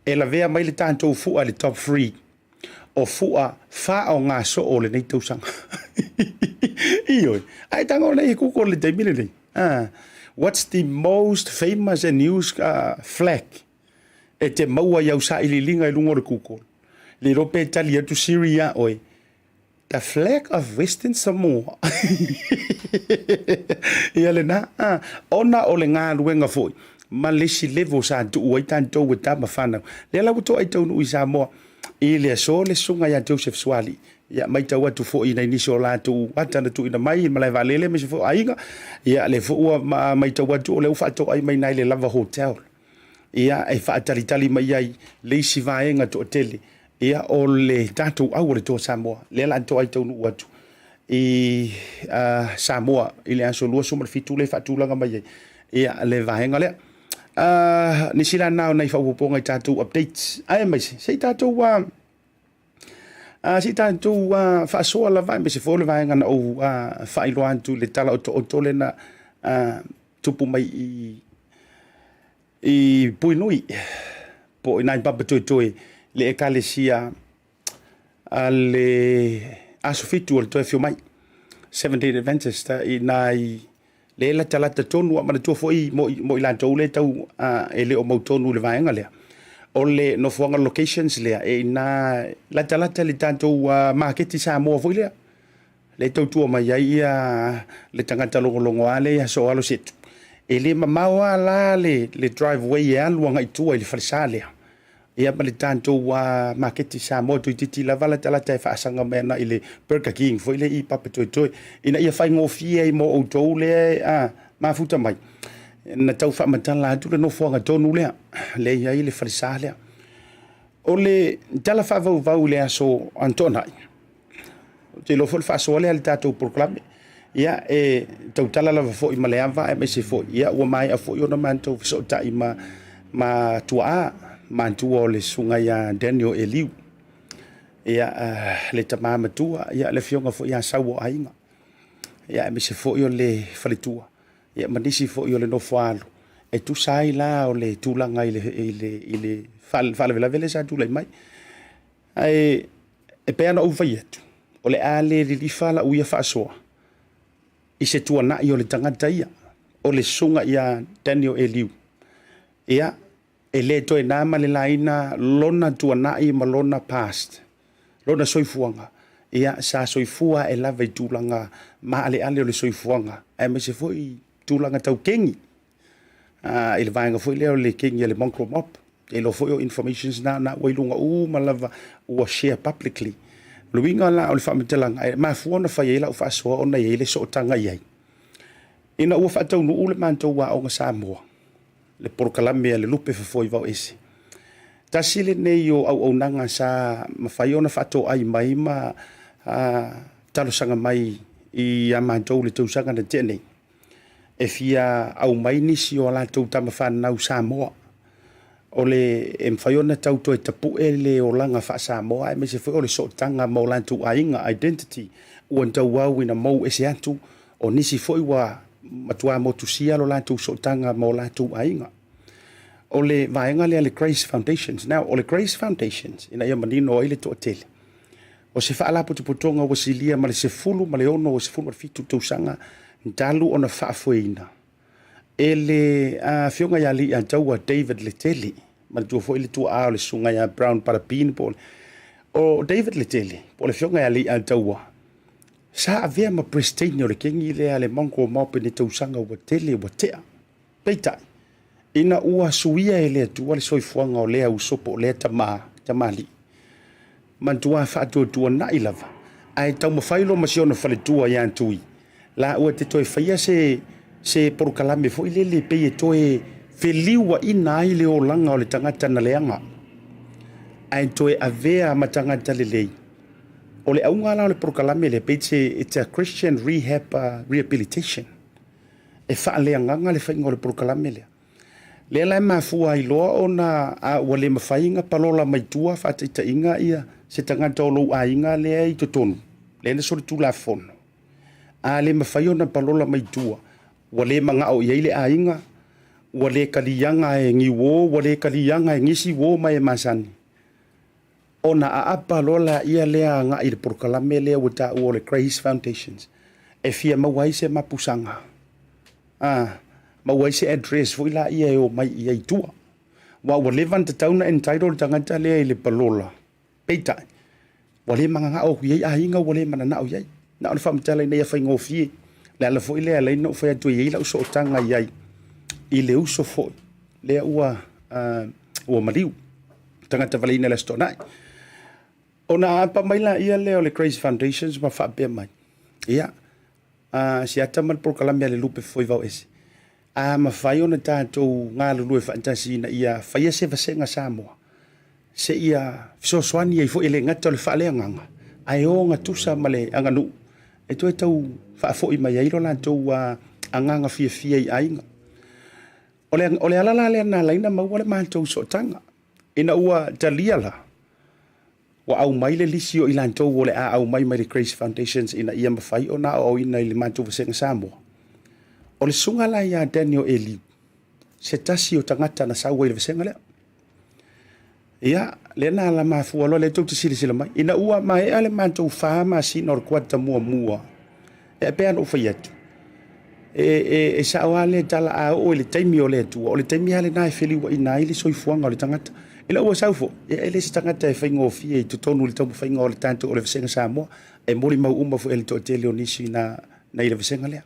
e lavea mai le tatou fua i le top 3 o fua faaaogasoo o lenei tausaga. Ioe, a e tago nei e Google le taimi lenei. What's the most famous and used flag? E te maua i au sailiiliga i luga o le Google. Le iloa pe tali atu Siri ia oe. The flag of Western Samoa. Ia lena, ona o le galuega foi ma le isi level sa tuu ai tatou e tama fanau. Lea la ua toai taunuu i Samoa i le aso le susuga ia Joseph Suali. Ia matau atu foi i nai nisi o latou ata na tuuina mai i le malae vaalele aemaise foi o aiga. Ia lea foi ua matau atu o lea ua faatoai mai i le Lava Hotel. Ia e faatalitali mai ai le isi vaega toatele. Ia o le tatou au o le Toa Samoa, lea la toai taunuu atu i Samoa i le aso 27 le faatulaga mai ai ia le vaega lea. Nisi la na o nai faaopoopoga i tatou updates, aemaise se i tatou se i tatou faasoa lava, aemaise foi o le vaega na ou faailoa atu i le tala otooto lea na tupu mai i Puinui po o i nai Papatoetoe, le ekalesia a le Aso Fitu o le Toe Afio Mai, Seventh Day Adventist, i nai le latalata tonu, a manatua foi mo i latou le tau e le o mautonu i le vaega lea. O le nofoaga locations lea, e ina latalata le tatou maketi Samoa foi lea, le tautua mai ai ia le tagata logologo lea ia Soalo Setu. E le mamao lava la le driveway e alu agai tua i le falesa lea. Ia ma le tatou maketi Samoa toeitiiti lava latalata e faasaga mai ana i le Burger King foi lea i Papatoetoe, ina ia faigofie ai mo outou lea mafuta mai. Na tau faamatala atu le nofoaga tonu lea, lea i ai le falesa lea. O le tala faavauvau i le aso Antonai, ou te iloa foi le faasoa lea le tatou polokalame. Ia, e tautala lava foi ma le ava, aemaise foi, ia, ua maea foi ona matou fesootai ma tuaa, matua o le susuga ia Daniel Eliu. Ia, le tama matua, ia, le afioga foi ia Sau o Aiga. Ia, aemaise foi o le faletua, ia, ma nisi foi o le nofoaalo. E tusa ai la o le tulaga i le faalavelave lea sa tulai mai. Ae e pei ona ou fai atu, o le a le lilifa lau ia faasoa i se tuanai o le tagata ia, o le susuga ia Daniel Eliu. Ia, e le toe na ma le laina lona tuanai ma lona past, lona soifuaga. Ia, sa soifua e lava i tulaga maaleale o le soifuaga, aemaise foi tulaga tau kengi. I le vaega foi lea o le kengi a le Mongrel Mob. E iloa foi o informations na ua i luga uma lava ua share publicly. O le uiga la o le faamatalaga, e mafua ona fai ai lau faasoa ona e i ai le sootaga i ai. Ina ua faataunuu le matou aoga Samoa, le polokalame a le Lupe Fofoa i Vaoese, tasi lenei o auaunaga sa mafai ona faatoai mai ma talosaga mai i a matou le tausaga na tea nei, e fia aumai nisi o a latou tama fanau Samoa, o le e mafai ona tau toe tapue le olaga faa-Samoa, aemaise foi o le sootaga ma o latou aiga, identity, ua tauau ina mou ese atu, o nisi foi ua matua motusia lo latou sootaga ma o latou aiga. O le vaega lea le Grace Foundations. Now, o le Grace Foundations, ina ia manino ai le toatele, o se faalapotopotoga ua silia ma le 16 o 17 tausaga talu ona faafoeina e le afioga ia Leiataua David Letele, manatua foi le tuaa o le susuga ia Brown Parapin, po o David Letele, po o le afioga ia Leiataua, sa avea ma president o le kengi lea le Mongrel Mob i le tausaga ua tele ua tea. Peitai, ina ua suia e le Atua le soifuaga o lea uso po o lea tamalii, manatua faatuatuanai lava, ae taumafai loa ma si ona faletua ia Tui, Laua te toe faia se se polokalame foi lele pei e toe feliuaina ai le olaga o le tagata na leaga, ae toe avea ma tagata lelei. O le auga la o le polokalame lea, pei se it's a Christian rehab rehabilitation. E faaleagaga le faiga o le polokalame lea. Lea la e mafua ai loa ona a ua le mafai ona palola mai tua faataitaiga ia se tagata o lou aiga lea i totonu, lea na solitulafono. A le mafai ona palola mai tua, ua le manao i ai le aiga, ua le kaliaga e ni uo, ua le kaliaga e nisi uo ma e masani, ona aapa loa laia lea agai i le polokalame lea ua taua o le Grace Foundations, e fia maua ai se mapusaga, a maua ai se address foi laia e omai i ai i tua. Aua ua leva ona tatau ona entitle le tagata lea i le palola, Peitai, ua le mananao atu i ai aiga ua le mananao i ai. Na o le faamatala ina ia faigofie. Le ala foi lea e ala ai ona ou fai atu e i ai lau sootaga i ai i le uso foi lea ua, ua maliu, tagata valeina i le Aso Toonai. Ona aapa mai laia lea o le Grace Foundations ma faapea mai, ia, se ata ma le polokalame a le Lupe Fofoe Vaoese, a mafai ona tatou galulue faatasi ina ia faia se vasega Samoa seia fesoasoani ai foi e le gata o le faaleagaga ae ogatusa ma le aganuu e toe tau faafoi mai ai lo latou agaga fiafia i aiga. O le, o le ala la lea na ala ai ona maua le matou sootaga ina ua talia la Ua aumai le lisi o i latou o le a aumai mai le Grace Foundations ina ia mafai ona aoaoina i le matou vasega Samoa. O le susuga la ia Daniel Eliu, se tasi o tagata na sau ai i le vasega lea. Ia, lea na ala mafua loa lea tou te silasila mai. Ina ua maea le matou 4 masina o le kuata muamua, e pei lava ona ou fai atu, e sao lava lea tala, a oo i le taimi o le Atua, o le taimi lava lena e feliuaina ai le soifuaga o le tagata. Ina ua sau foi, ia e le se tagata e faigofie i totonu i le taumafaiga o le tatou o le Vasega Samoa, e molimau uma foi e le toatele o nisi na i le vasega lea.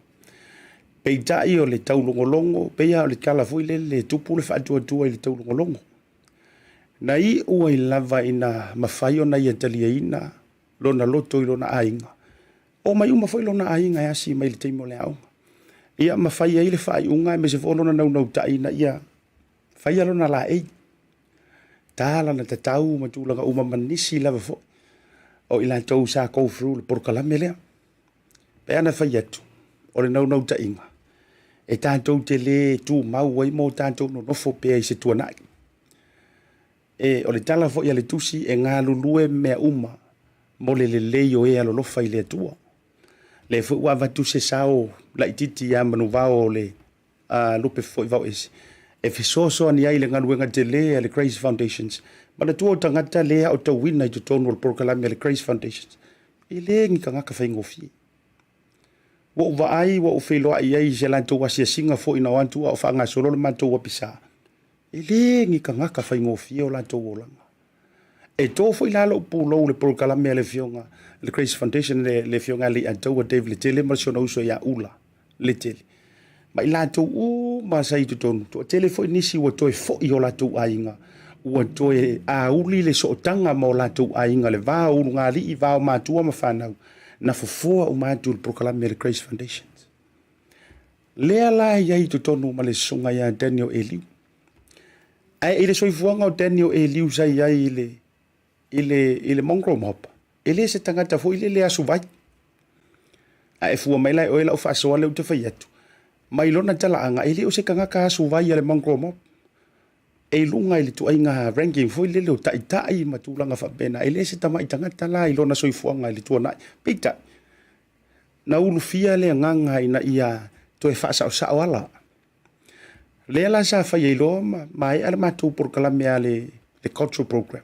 Peitai o le taulogologo, pei lava o le tala foi lele e tupu le faatuatua i le taulogologo. Na iu ai lava ina mafai ona ia taliaina lona loto i lona aiga. Omai uma foi lona aiga e asi mai i le taimi o le aoga. Ia ma fai ai le faaiuga aemaise foi o lona naunautai ina ia faia lona laei. Ta lana tatau ma tulaga uma ma nisi lava foi o i latou sa go through le polokalame lea. Pe ana fai atu, o le naunautaiga, e tatou te le tumau ai ma o tatou nonofo pea i se tuanai. E, o le tala foi a le Tusi, e galulue mea uma mo le lelei o e alolofa i le Atua. Lea foi ua avatu se sao laitiiti ia Manuvao o le Lupe foi Vaoese e fesoasoani ai i le galuega tele a le Grace Foundations. Manatua o tagata le aotauina i totonu o le polokalame a le Grace Foundations, e le ni tagata faigofie. Ua ou vaai, ua ou feiloai ai i se latou asiasiga foi na o atu a o faagasolo le matou apisa. E le ni tagata faigofie o latou olaga. E to foi la lou pulou i le polokalame a le afioga le Grace Foundation le, le afioga ia Leiataua Dave Letele ma si ona uso ia Ula Letele. Ma i latou uma sa i totonu, toatele foi nisi ua toe foi o latou aiga, ua toe auli le sootaga ma o latou aiga, le va o ulugalii, va o matua ma fanau, na fofoa uma atu i le polokalame a le Grace Foundation. Lea la e i ai i totonu ma le susuga ia Daniel Eliu. Ae i le soifuaga o Daniel Eliu sa i ai i le, i le, i le Mongrel Mob, e le se tagata foi lele asu vai. A e fua mai la e oe lau faasoa lea ou te fai atu, mai lona talaaga, e le o se tagata asu vai a le Mongrel Mob. E i luga i le tuaiga ranking foi lele o taitai ma tulaga faapena, e le se tamai tagata la i lona soifuaga i le tuanai. Peitai, Na ulufia le agaga ina ia toe faasaosao ala. Lea la sa fai ai loa ma maea le matou polokalame a le, le cultural program.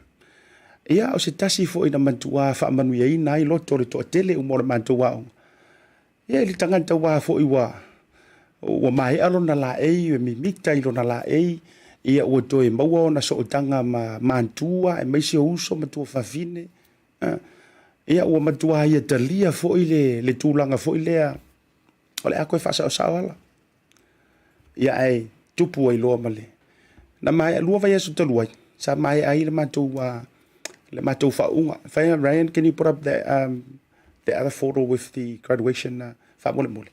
Ia, o se tasi foi na matua faamanuiaina ai loto o le toatele uma o le matou aoga. Ia, i le tagata ua foi ua, ua maea lona laei, e mimita i lona laei, ia ua toe maua ona sootaga ma matua, aemaise o uso ma tuafafine, Ia ua matua ia talia foi le, le tulaga foi lea o le a toe faasaosao ala. Ia ae tupu ai loa ma le na maea 2 vaiaso talu ai sa maea ai le matou le matou faauuga. Fai Ryan, can you put up the the other photo with the graduation? Faamolemole.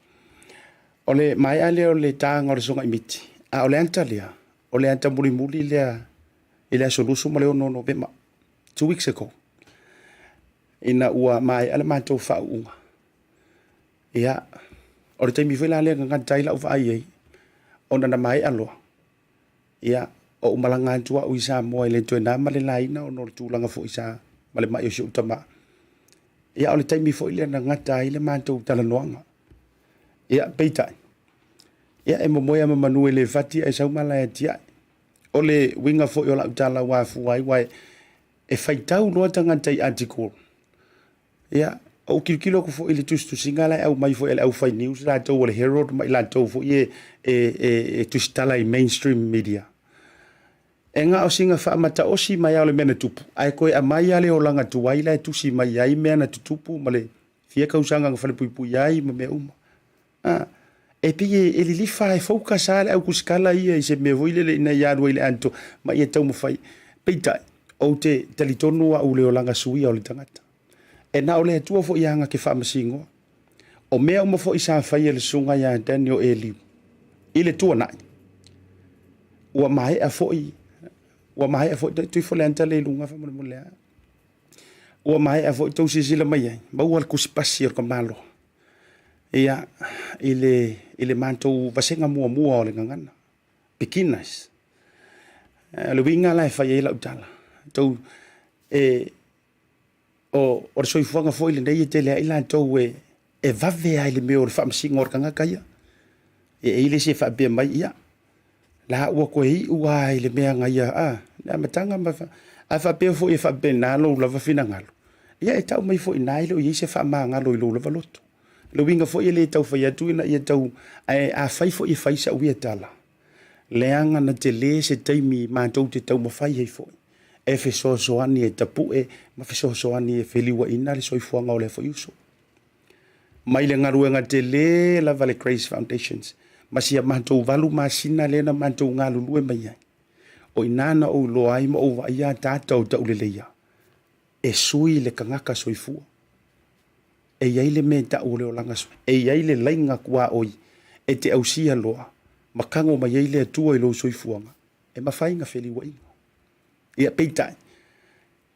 O le maea lea o le taga o le Susuga i Miti, a o le ata lea, o le ata mulimuli lea i le aso 26 Novema, 2 weeks ago, ina ua maea le matou faauuga. Ia, o le taimi foi la lea gagata ai lau vaai ai, ona na maea loa, ia, ou malaga atu au i Samoa i le toe na ma le laina ona o le tulaga foi sa ma le mai o si ou tama. Ia, o le taimi foi lea na gata ai le matou talanoaga. Ia, peitai, ia e momoe ma manu e le fati ae sau mala e atiae. O le uiga foi o lau tala ua afua ai, aua e faitau loa tagata i article. Ia, ou tilotilo atu foi i le tusitusiga la e aumai foi e le aufai news latou o le Herald ma i latou foi e tusitala i mainstream media. E na o sina faamataosi mai ao le mea na tupu, ae toe aumai lava le olaga tuai la e tusi mai ai mea na tutupu ma le fia tausaga na falepuipui ai ma mea uma. Ah, e pei e lilifa e focus lava le au tusitala ia i se mea foi lele ina ia alu ai i le atoa ma ia taumafai. Peitai, ou te talitonu au le olaga suia o le tagata. E na o le Atua foi ia te faamasinoa. O mea uma foi sa faia e le susuga ia Daniel Eliu i le tuanai, ua maea foi, ua maea foi, tui fo le ata le i luga faamolemole a. Ua maea foi tou silasila mai ai, maua le tusipasi o le tamaloa. Ia, i le matou vasega muamua o le gagana, beginners. O le uiga la e fai ai lau tala. Tou, e, o le soifuaga foi lenei e tele ai latou e vave ai le mea o le faamasino o le tagata ia. E i ai le isi e faapea mai, ia, la ua toe iu lava i le mea na ia, le amataga ma a faapea foi e faapena lou lava finagalo, ia e tau mai foi na e le o i ai se faamagalo i lou lava loto. Le uiga foi e le tau fai atu ina ia tau, ae a fai foi e fai sau ia tala, leaga na tele se taimi matou te taumafai ai foi e fesoasoani e tapue ma fesoasoani e feliuaina le soifuaga o lea foi uso. Mai le galuega tele lava le Grace Foundations, ma sia matou 8 masina lea na matou galulue mai ai. O ina na ou iloa ai ma ou vaaia ataata o tauleleia, e sui le tagata soifua. E i ai le mea e tau o le olaga, e i ai le laiga tuaoi e te ausia loa, ma tago mai ai le Atua i lou soifuaga, e mafai na feliuaina. Ia, peitai,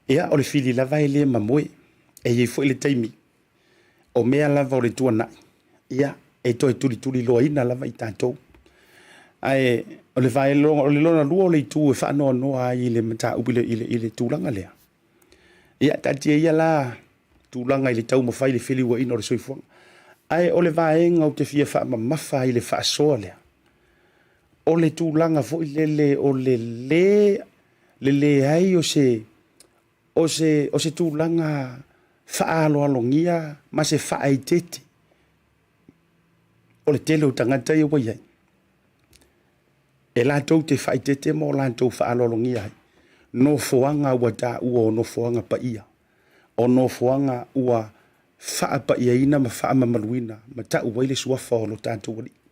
ia o le fili lava e le mamoe. E i ai foi le taimi, o mea lava o le tuanai, ia, e toe tulituliloaina lava i tatou. Ae o le vaeloga, o le lona lua o le itu e faanoanoa ai i le mataupu i le tulaga lea. Ia, taatia ia la tulaga i le taumafai le feliuaina o le soifuaga. Ae o le vaega ou te fia faamamafa ai le faasoa lea, o le tulaga foi lele o le le le leai o se tulaga faaaloalogia ma se faaeteete o le tele o tagata ia ua i ai. E latou te faaeteete ma o latou faaaloalogia ai nofoaga ua taua o nofoaga paia, o nofoaga ua faapaiaina ma faamamaluina ma tau ai le suafa o lo tatou alii.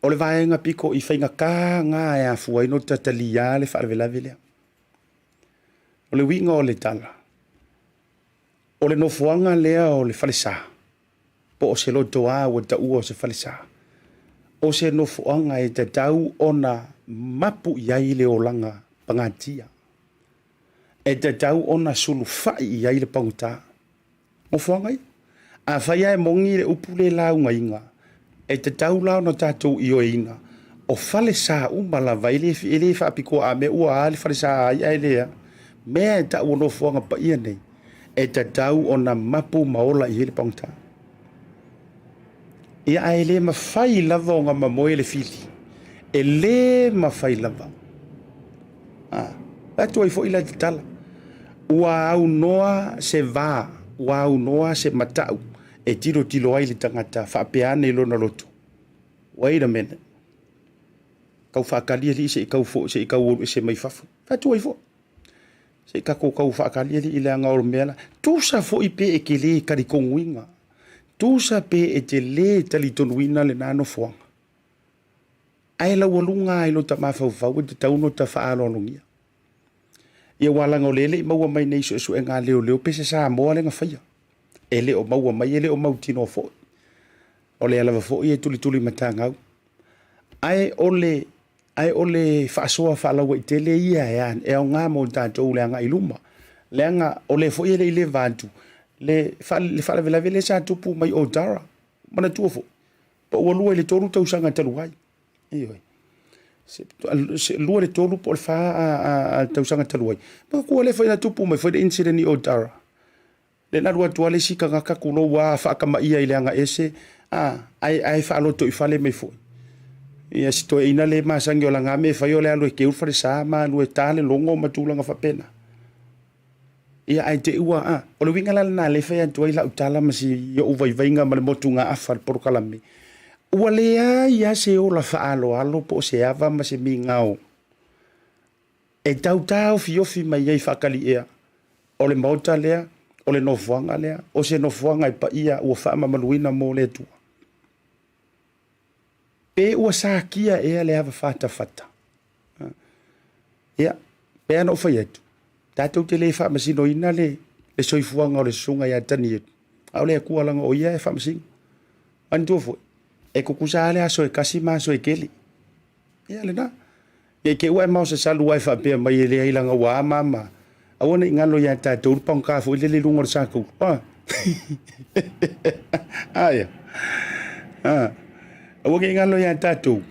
O le vaega pito i faigata gā e afua ai no tatalia le faalavelave lea. O le uiga o le tala, o le nofoaga lea o le falesa, po o se lotoa ua taua o se falesa, o se nofoaga e tatau ona mapu i ai le olaga pagatia. E tatau ona sulufai i ai le pagota. Nofoaga ia. A fai lava e moni le upu le laugaina, e tatau la ona tatou ioeina, o falesa uma lava, e le faapitoa a mea ua a le falesa ai ae le a. Mea e tau o nofoaga paia nei, e tatau ona mapu ma ola i ai le pagota. Ia, ae le mafai lava ona mamoe le fili. E le mafai lava. Ah, atu ai foi la tatala. Ua aunoa se va, ua aunoa se matau e tilotilo ai le tagata faapea ane i lona loto. Wait a minute. Tau faatali alii se i tau fo, se i tau olu ese mai fafo. Faatu ai foi. Se i tatou tau faatali alii leaga o le mea la. Tusa foi pe e te le talitonuina. Tusa pe e te le talitonuina lena nofoaga. Ae laualuga ai lo ta mafaufau e tatau ona ta faaaloalogia. Ia ua laga o le le i maua mai nei suesuega a leoleo pe se Samoa le na faia. E le o maua mai, e le o mautinoa foi. O lea lava foi e tulituli matagau. Ae o le ae o le faasoa faalauaitele ia e, e aoga mo tatou le agai i luma. Leaga o lea foi e le i leva atu le, le faalavelave lea sa tupu mai Otara. Manatua foi, pa ua 2 i le 3 tausaga talu ai. Ioe. Se, 2 i le 3 po o le 4 tausaga talu ai. Manatua lea foi na tupu mai foi le incident i Otara. Lea na alu atu lava le isi tagata tulou a faatamaia i le aga ese, a, ae, ae faalotoifale mai foi. Ia si toeaina le masani o lana mea e fai o le alu e keu le falesa ma alu e ta le logo ma tulaga faapena. Ia ae te i ua, a, o le uiga la lena lea e fai atu ai lau tala ma si ou vaivaiga ma le motugaafa i le polokalame, ua leai lava se ola faaaloalo po o se ava ma se migao e tau taofiofi mai ai faataliea o le maota lea, o le nofoaga lea, o se nofoaga e paia ua faamamaluina mo le Atua. Pe ua sakia ea le ava fatafata. Ia, pe ana ou fai atu, tatou te le faamasinoina le, le soifuaga o le susuga ia Tanielu, a o le Atua laga o ia e faamasino. Manatua foi, e tutusa lava le aso e tasi ma aso e tele. Ia lena. Ne i te i ua e maosasalu ae faapea mai e leai leaga ua ama ma aua ne i galo ia tatou le pagota foi lele i luga o le sakaulu. Ah. Aia. Ah. Aua ne i galo ia tatou.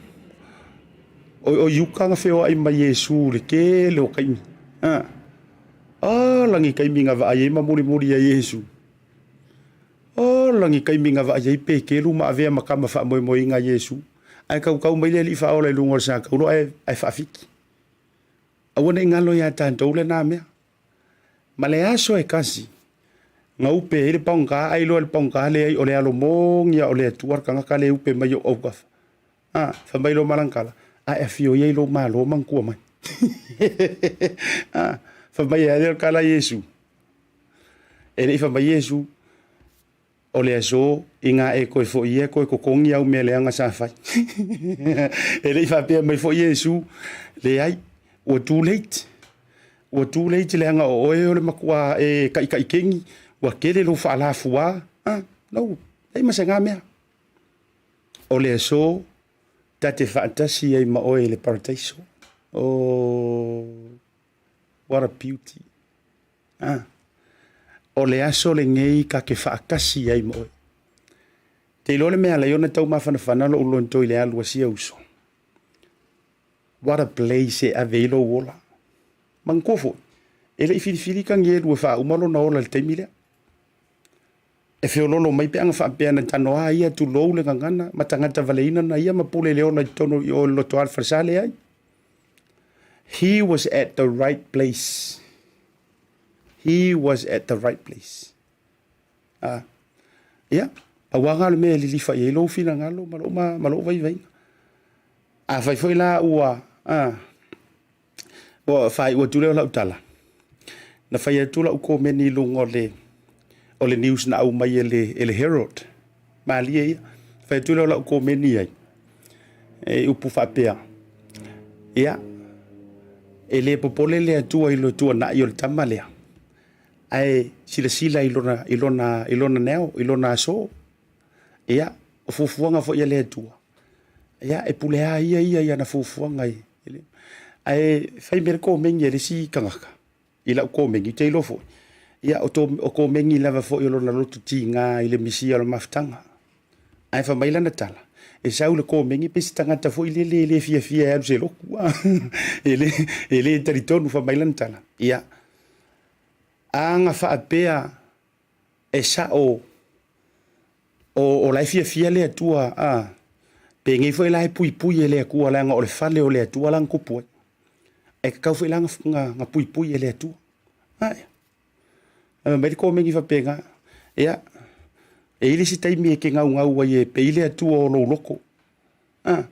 O, o Iuka na feoai mai Iesu le tele o taimi. Ah. Ah, lagi taimi na vaai ai ma mulimuli ai Iesu. Ola ni taimi na vaai ai Peteru ma avea ma tama faamoemoeina a Iesu, ae tautau mai le Alii Faaola i luga o le sakaulo ae, ae faafiki. Aua ne i galo iā tatou lena mea. Ma le aso e tasi, na upe ai le paogā, ai loa le paogā leai o le alo moni a o le Atua le tagata le upe mai o autafa. A, fai mai lo malangala, a e afio ia i lou malo manatua mai. A, fai mai e a lea o le tala a Iesu. E le i fai mai Iesu, o le aso inā e toe foi ia toe totogi au mea leaga sa fai. E le i faapea mai foi Iesu, leai, ua too late. Ua too late leaga o oe o le matua e taitaikeni, ua tele lou faalafuā. Ah, no, leai ma se na mea. O le aso ta te faatasi ai ma oe i le parataiso. Oh, what a beauty. Ah. O le aso lenei ka te faatasi ai ma oe. Te iloa le mea alai ona tau mafanafana lou loto i le alu a sia uso. What a place e ave ai lou ola. Manatua foi, e le i filifili Kanielu e faauma lona ola i le taimi lea. E feololo mai pe ana faapea na tano a ia tulou le gagana ma tagata valeina na ia ma pule le ola i totonu i o i le loto a le falesa leai. He was at the right place. He was at the right place. Ah. Ia, pau lava le mea e lilifa i ai lou finagalo ma lou, ma, ma lou vaivaiga. Afai foi la ua, ah, Ua faaiu atu lea o lau tala, na fai atu lau komeni i luga o le, o le news na aumai e le, e le Herald. Malie ia. Fai atu lea o lau komeni ai, e upu faapea, ia, e le popole le Atua i le tuanai o le tama lea, ae silasila i lona, i lona, i lona neo, i lona aso. Ia, o fuafuaga foi a le Atua, ia, e pule a ia ia i ana fuafuaga i, ae fai mai le komeni a le isi tagata i lau komeni, ou te iloa foi, ia, o, to, o komeni lava foi o lona loto tiga i le misia o le mafutaga. Ae fai mai lana tala, e sau le komeni pe se tagata foi lele e le fiafia e alu se lotu, e le, e le talitonu, fai mai lana tala, ia, a na faapea e sao o, o la e fiafia le Atua, a, penei foi la e puipui e le Atua, leaga o le fale o le Atua la na tupu ai. E tatau foi la na, na, na puipui e le Atua. Ae, ae mai le komeni faapena, ia, e i ai le isi taimi e te naunau ai e pei le Atua o lou loto. A,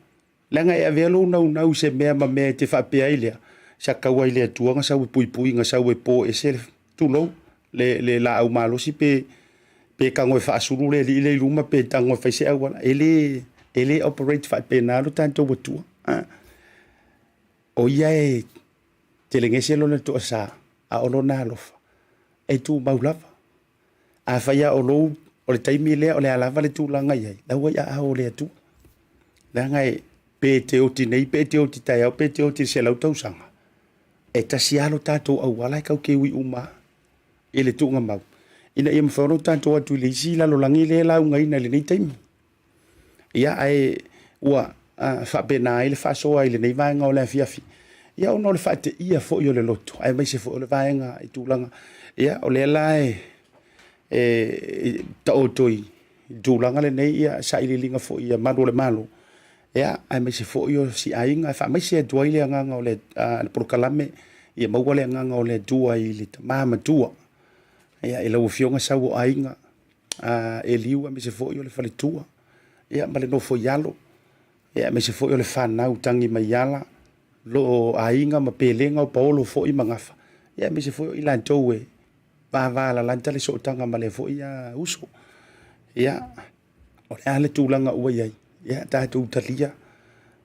Leaga e avea lou naunau i se mea ma mea e te faapea ai lea, sa tau ai le Atua na sau e puipui, na sau e po ese le, tulou, le, le laau malosi pe, pe tago e faasulu le alii lea i luma pe tago e fai se auala. E le, e le operate faapena lo tatou Atua. A. O ia e telegese lona toasa, a o lona alofa, e tumau lava. Afai lava o lou O le taimi lea o le a lava le tulaga i ai, la ua i aao o le Atua. Leaga e pe te oti nei, pe te oti taeao, pe te oti i le 100 tausaga, e tasi lava lo tatou auala e tatou te ui uma lava i le tuugamau, ina ia mafai ona tatou o atu i le isi lalolagi lea e laugaina i lenei taimi. Ia, ae ua faapena ai le faasoa i lenei vaega o le afiafi, ia ona o le faateia foi o le loto, aemaise foi o le vaega i tulaga, ia o lea la e taoto i tulaga lenei ia sailiiliga foi ia malu o le Malo, ia aemaise foi o si aiga e faamaise atu ai le agaga o le polokalame, ia maua le agaga o le Atua i le tama matua, ia i lau Afioga Sauoaiga Eliu aemaise foi o le faletua, ia ma le nofo i alo, ia aemaise foi o le fanau tagi mai ala, loo aiga ma pelega o paolo foi ma gafa, ia aemaise foi o i latou e vavalalata le sootaga ma lea foi uso. Ia, o le a le tulaga ua i ai, ia tatou talia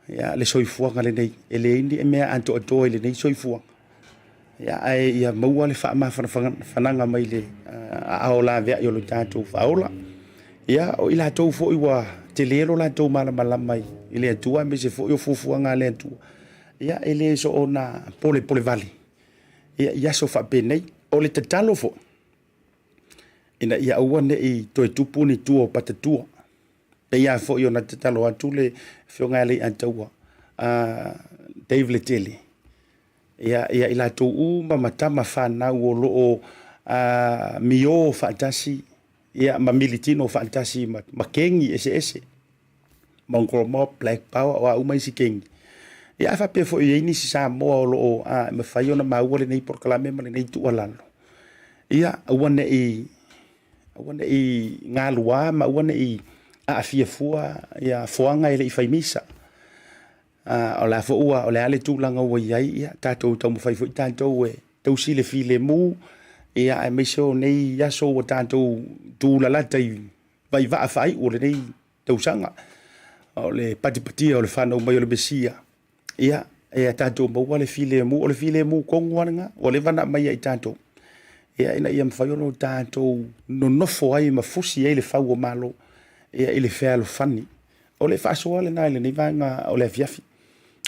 ia le soifuaga lenei, e leai ni mea atoatoa i lenei soifuaga, ia ae ia maua le faamafanafanaga mai le aao laveai o lo tatou faaola. Ia o i latou foi ua tele lo latou malamalama i le Atua aemaise foi o fuafuaga a le Atua, ia e le soona polepole vale ia i aso faapenei. O le tatalo foi, ina ia aua ne i toe tupu ni tua o patatua, pei lava foi ona tatalo atu le Afioga ia Leiataua Dave Letele, ia i latou uma ma tama fanau o lo o mio faatasi ia ma militino faatasi ma kegi eseese, Mongrel Mob, Black Power, o a uma isi kegi. Ia ae faapea foi e i ai nisi Samoa o lo o mafai ona maua lenei polokalame ma lenei tuualalo, ia aua ne i galua ma aua ne i aafia fua ia foaga e le i fai misa. O le a foi ua, o le a le tulaga ua i ai, ia tatou taumafai foi tatou e tausi le filemu, ia aemaise o nei aso ua tatou tulalata i vaivaa faaiu o lenei tausaga, o le patipatia o le fanau mai o le Mesia, ia, ia tatou maua le filemu, o le filemu tonu lava lena ua leva ona aumai ia i tatou, ia, ina ia mafai ona tatou nonofo ai ma fusi ai le fau o Malo, ia, i le fealofani. O le faasoa lena i lenei vaega o le afiafi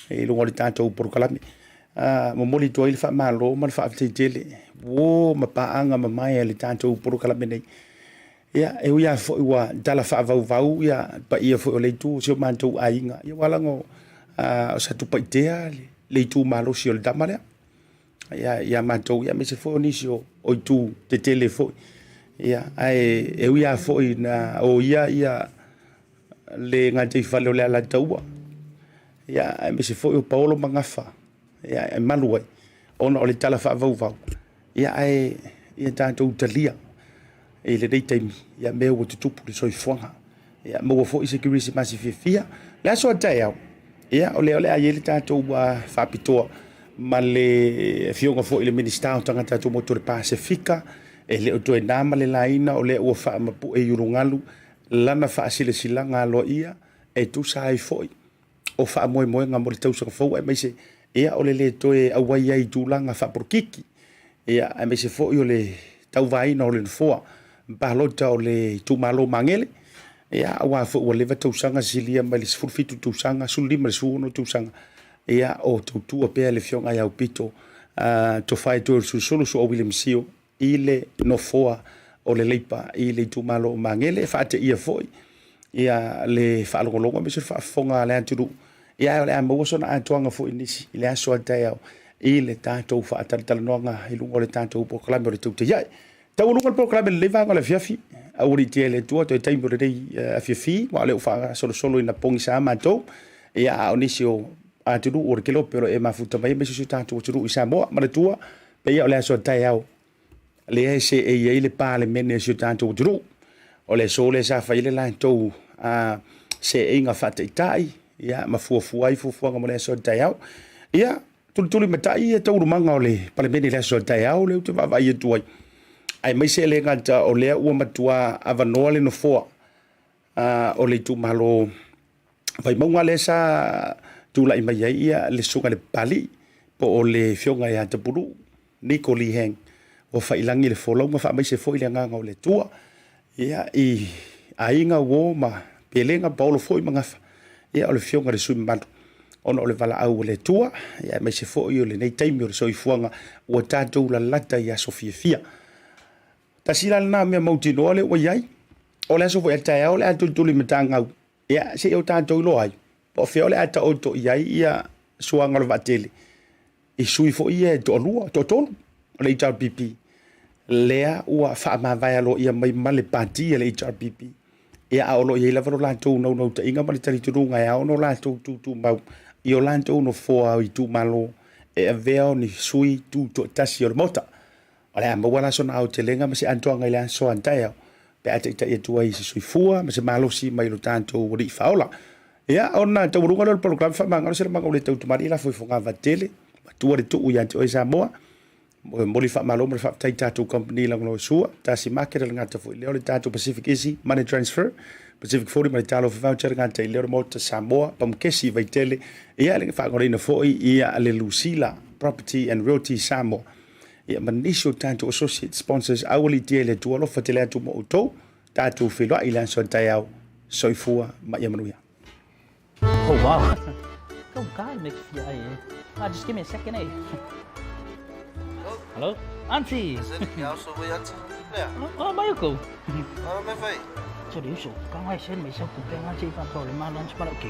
i luga o le tatou polokalame. Momoli atu ai le faamalo ma le faafetai tele uo ma paaga mamae a le tatou polokalame nei. Ia, e ui lava foi ua tala faavauvau ia paia foi o le itu o si o matou aiga, ia ua ala ona o Satupaitea le itu malosi o le tama lea. Ia, ia matou, ia aemaise foi o nisi o itu tetele foi. Ia, ae e ui lava foi na oia ia le gataifale o le Alataua, ia aemaise foi o Paolo ma Gafa, ia e malu ai ona o le tala faavauvau, ia ae ia tatou talia i lenei taimi ia mea ua tutupu i le soifuaga. Ia maua foi se kerisimasi fiafia le aso a taeao. Ia o lea o le a i ai le tatou faapitoa ma le afioga foi i le Minisita o Tagata Tumaoti o le Pasefika, e le o toe na ma le laina o lea ua faamapue i ulugalu lana faasilasilaga aloaia e tusa ai foi o faamoemoega mo le tausaga fou, aemaise ia o le lē toe auai ai i tulaga faapolokiki, ia aemaise foi o le tauvaina o le nofoa palota o le itumalo Magele, ia aua foi ua leva tausaga silia mai le 17 tausaga, 15 i le 16 tausaga, ia o tautua pea le Afioga ia Aupito Tofae Toeolesulusulu Su'a William Sio i le nofoa o le Leipa i le itumalo o Magele. E faateia foi ia le faalogologo aemaise le faafofoga a le atunuu, ia ae o le a maua sona atoaga foi i nisi i le aso a taeao i le tatou faatalatalanoaga i luga o le tatou polokalame o le Tautai Ae. Taualuga le polokalame i lenei vaega o le afiafi, aualiitia e le Atua toe taimi o lenei afiafi, aua o lea ua faasolosolo ina pogisa matou, ia a o nisi o atunuu o le kelope o lo o e mafuta mai aemaise o si o tatou atunuu i Samoa. Manatua, pei o le aso a taeao lea e seei ai le Palemene o si o tatou atunuu. O le aso lea sa fai ai le latou seeiga faataitai, ia, ma fuafua ai fuafuaga mo le aso a taeao. Ia, tulitulimatai ia taualumaga o le Palemene i le aso a taeao lea ou te vaavaai atu ai. Aemaise e le gata o lea ua matua avanoa le nofoa o le itumalo Vaimauga lea sa tulai mai ai ia le susuga i le Papalii po o le Afioga ia Tapunuu Niko Lee Hang, ua faiilagi le folauga faamaise foi le agaga o le Atua. Ia, i aiga, uo ma pelega, paolo foi ma gafa, ia, o le afioga i le sui mamalu, ona o le valaau a le Atua, ia, aemaise foi o lenei taimi o le soifuaga ua tatou lalata i aso fiafia. Tasi la lena mea mautinoa lea ua i ai, o le aso foi a taeao o le a tulituli matagau, ia, se i o tatou iloa ai, po o fea o le a taoto i ai ia suaga o le vaatele, i sui foi ia e toalua, toatolu o le HRPP, lea ua faamavae aloaia mai ma le pati a le HRPP. Ia, a o lo o i ai lava lo latou naunautaiga ma le talitonuga e ao ona latou tutumau i o latou nofoa o itumalo e avea o ni sui tutoatasi o le Maota. O le a maua la sona aotelega ma se atoaga i le aso a taeao pe a taitai atu ai i se soifua ma se malosi mai lo tatou Alii Faaola. Ia, ona taualuga lea o le polokalame faamagalo se lamaga ua le tautumalii lafo i fogavaa tele, matua le tuu ia te oe Samoa. Momoli faamalo ma le faafetai i tatou kamupani lagolagosua, Tasi Market e le gata foi lea o le tatou Pacific Easy Money Transfer, Pacific 40 ma le Talofa Voucher e le gata i lea o le Maota Samoa, Pamukesi i Vaitele, ia le faagolaina foi ia le Lucila Property and Realty Samoa. Ia ma nisi o tatou associate sponsors, aualiitia i le Atua alofa tele atu mo outou, tatou feiloai i le aso a taeao, soifua ma ia manuia. Oh wow. Go God make fia ai eh. Ah, just give me a second eh. Hello? Auntie. Oh, mai ko. 这里手刚开始没收股票，我这份做了嘛乱七八糟给。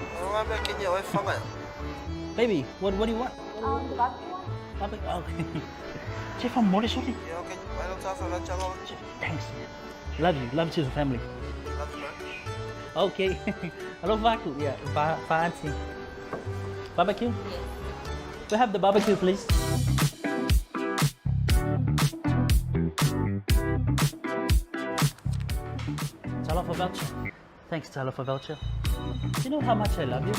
Baby, what do you want? Barbecue one? Barbecue. Okay. 这份没得说的。Thanks. Love you. Love to the family. Okay. Hello, Vaku. Yeah, va, va auntie. Barbecue? We have the barbecue, please. Talofa voucher. Thanks, Talofa voucher. Do you know how much I love you?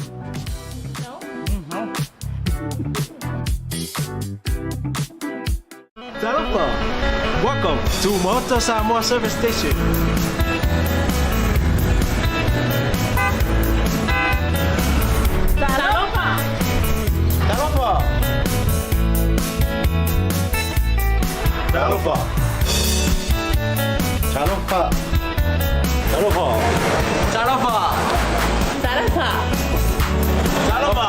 No. No. Talofa! Welcome to Maota Samoa Service Station. Talofa! Talofa! Talofa! Talofa! Talofa! Talofa! Talofa! Talofa!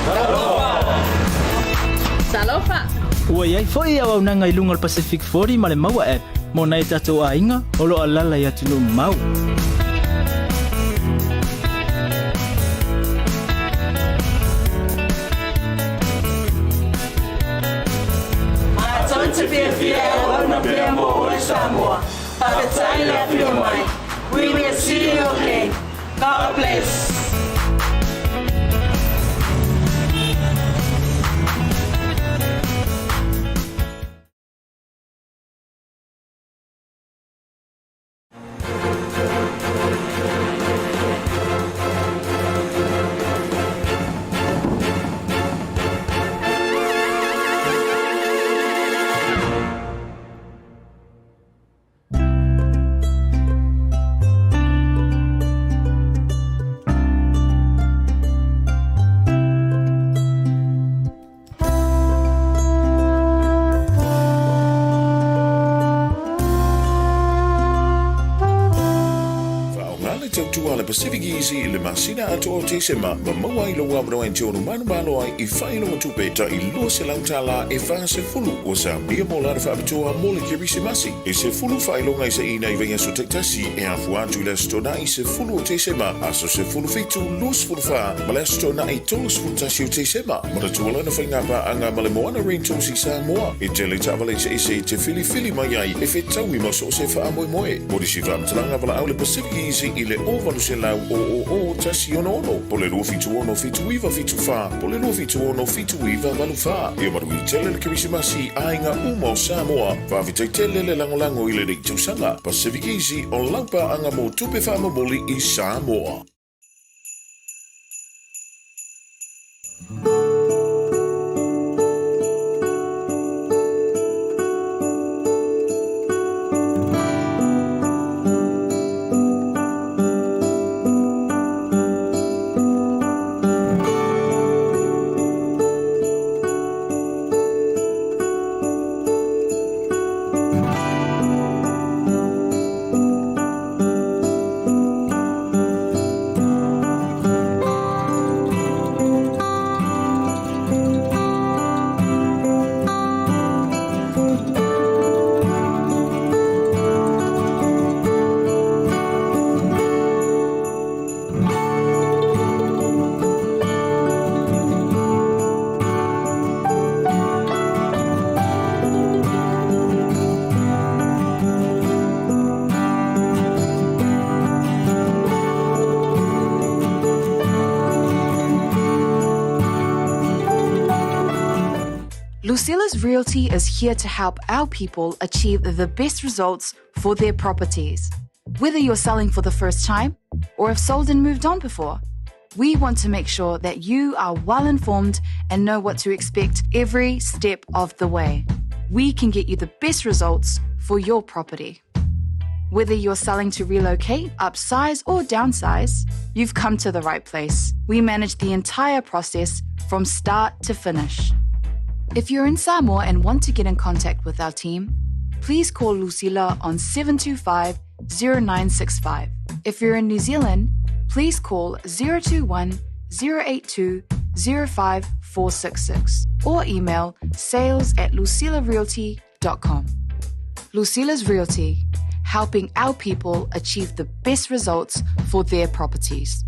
Talofa! Talofa! Ua iai foi auaunaga i luga o le Pacific 40 ma le Maua app mo nai o tatou aiga o lo o alaala i atunuu mamao. Matou te fiafia e auauna pea mo oe Samoa. Faafetai le afio mai. We will see you again. God bless. Faaaoga le tautua a le Pacific Easy i le masina atoa o Tesema ma maua ai lou avanoa e te ono manumalo ai i faailoga tupe tai $200 e 40 ua saunia mo lana faapitoa mo le Kerisimasi. E 10 faailoga i saina i vaiaso taitasi e afua atu i le Aso Toonai 10 o Tesema, aso 17, 24 ma le Aso Toonai 31 o Tesema. Manatua lana faiga paaga ma le Moana Rentals i Samoa, e tele taavale eseese e te filifili mai ai e fetaui ma so o se faamoemoe. Mo nisi faamatalaga valaau le Pacific Easy i le 0800 000 166 po o le 276 7974 po o le 276 7984. Ia manuia tele le Kerisimasi i aiga uma o Samoa. Faafetai tele le lagolago i lenei tausaga. Pacific Easy, o lau paaga mo tupe faamomoli i Samoa. Lucilla's Realty is here to help our people achieve the best results for their properties. Whether you're selling for the first time or have sold and moved on before, we want to make sure that you are well informed and know what to expect every step of the way. We can get you the best results for your property. Whether you're selling to relocate, upsize, or downsize, you've come to the right place. We manage the entire process from start to finish. If you're in Samoa and want to get in contact with our team, please call Lucila on 725 0965. If you're in New Zealand, please call 021 082 05466 or email sales at lucilarealty.com. Lucila's Realty, helping our people achieve the best results for their properties.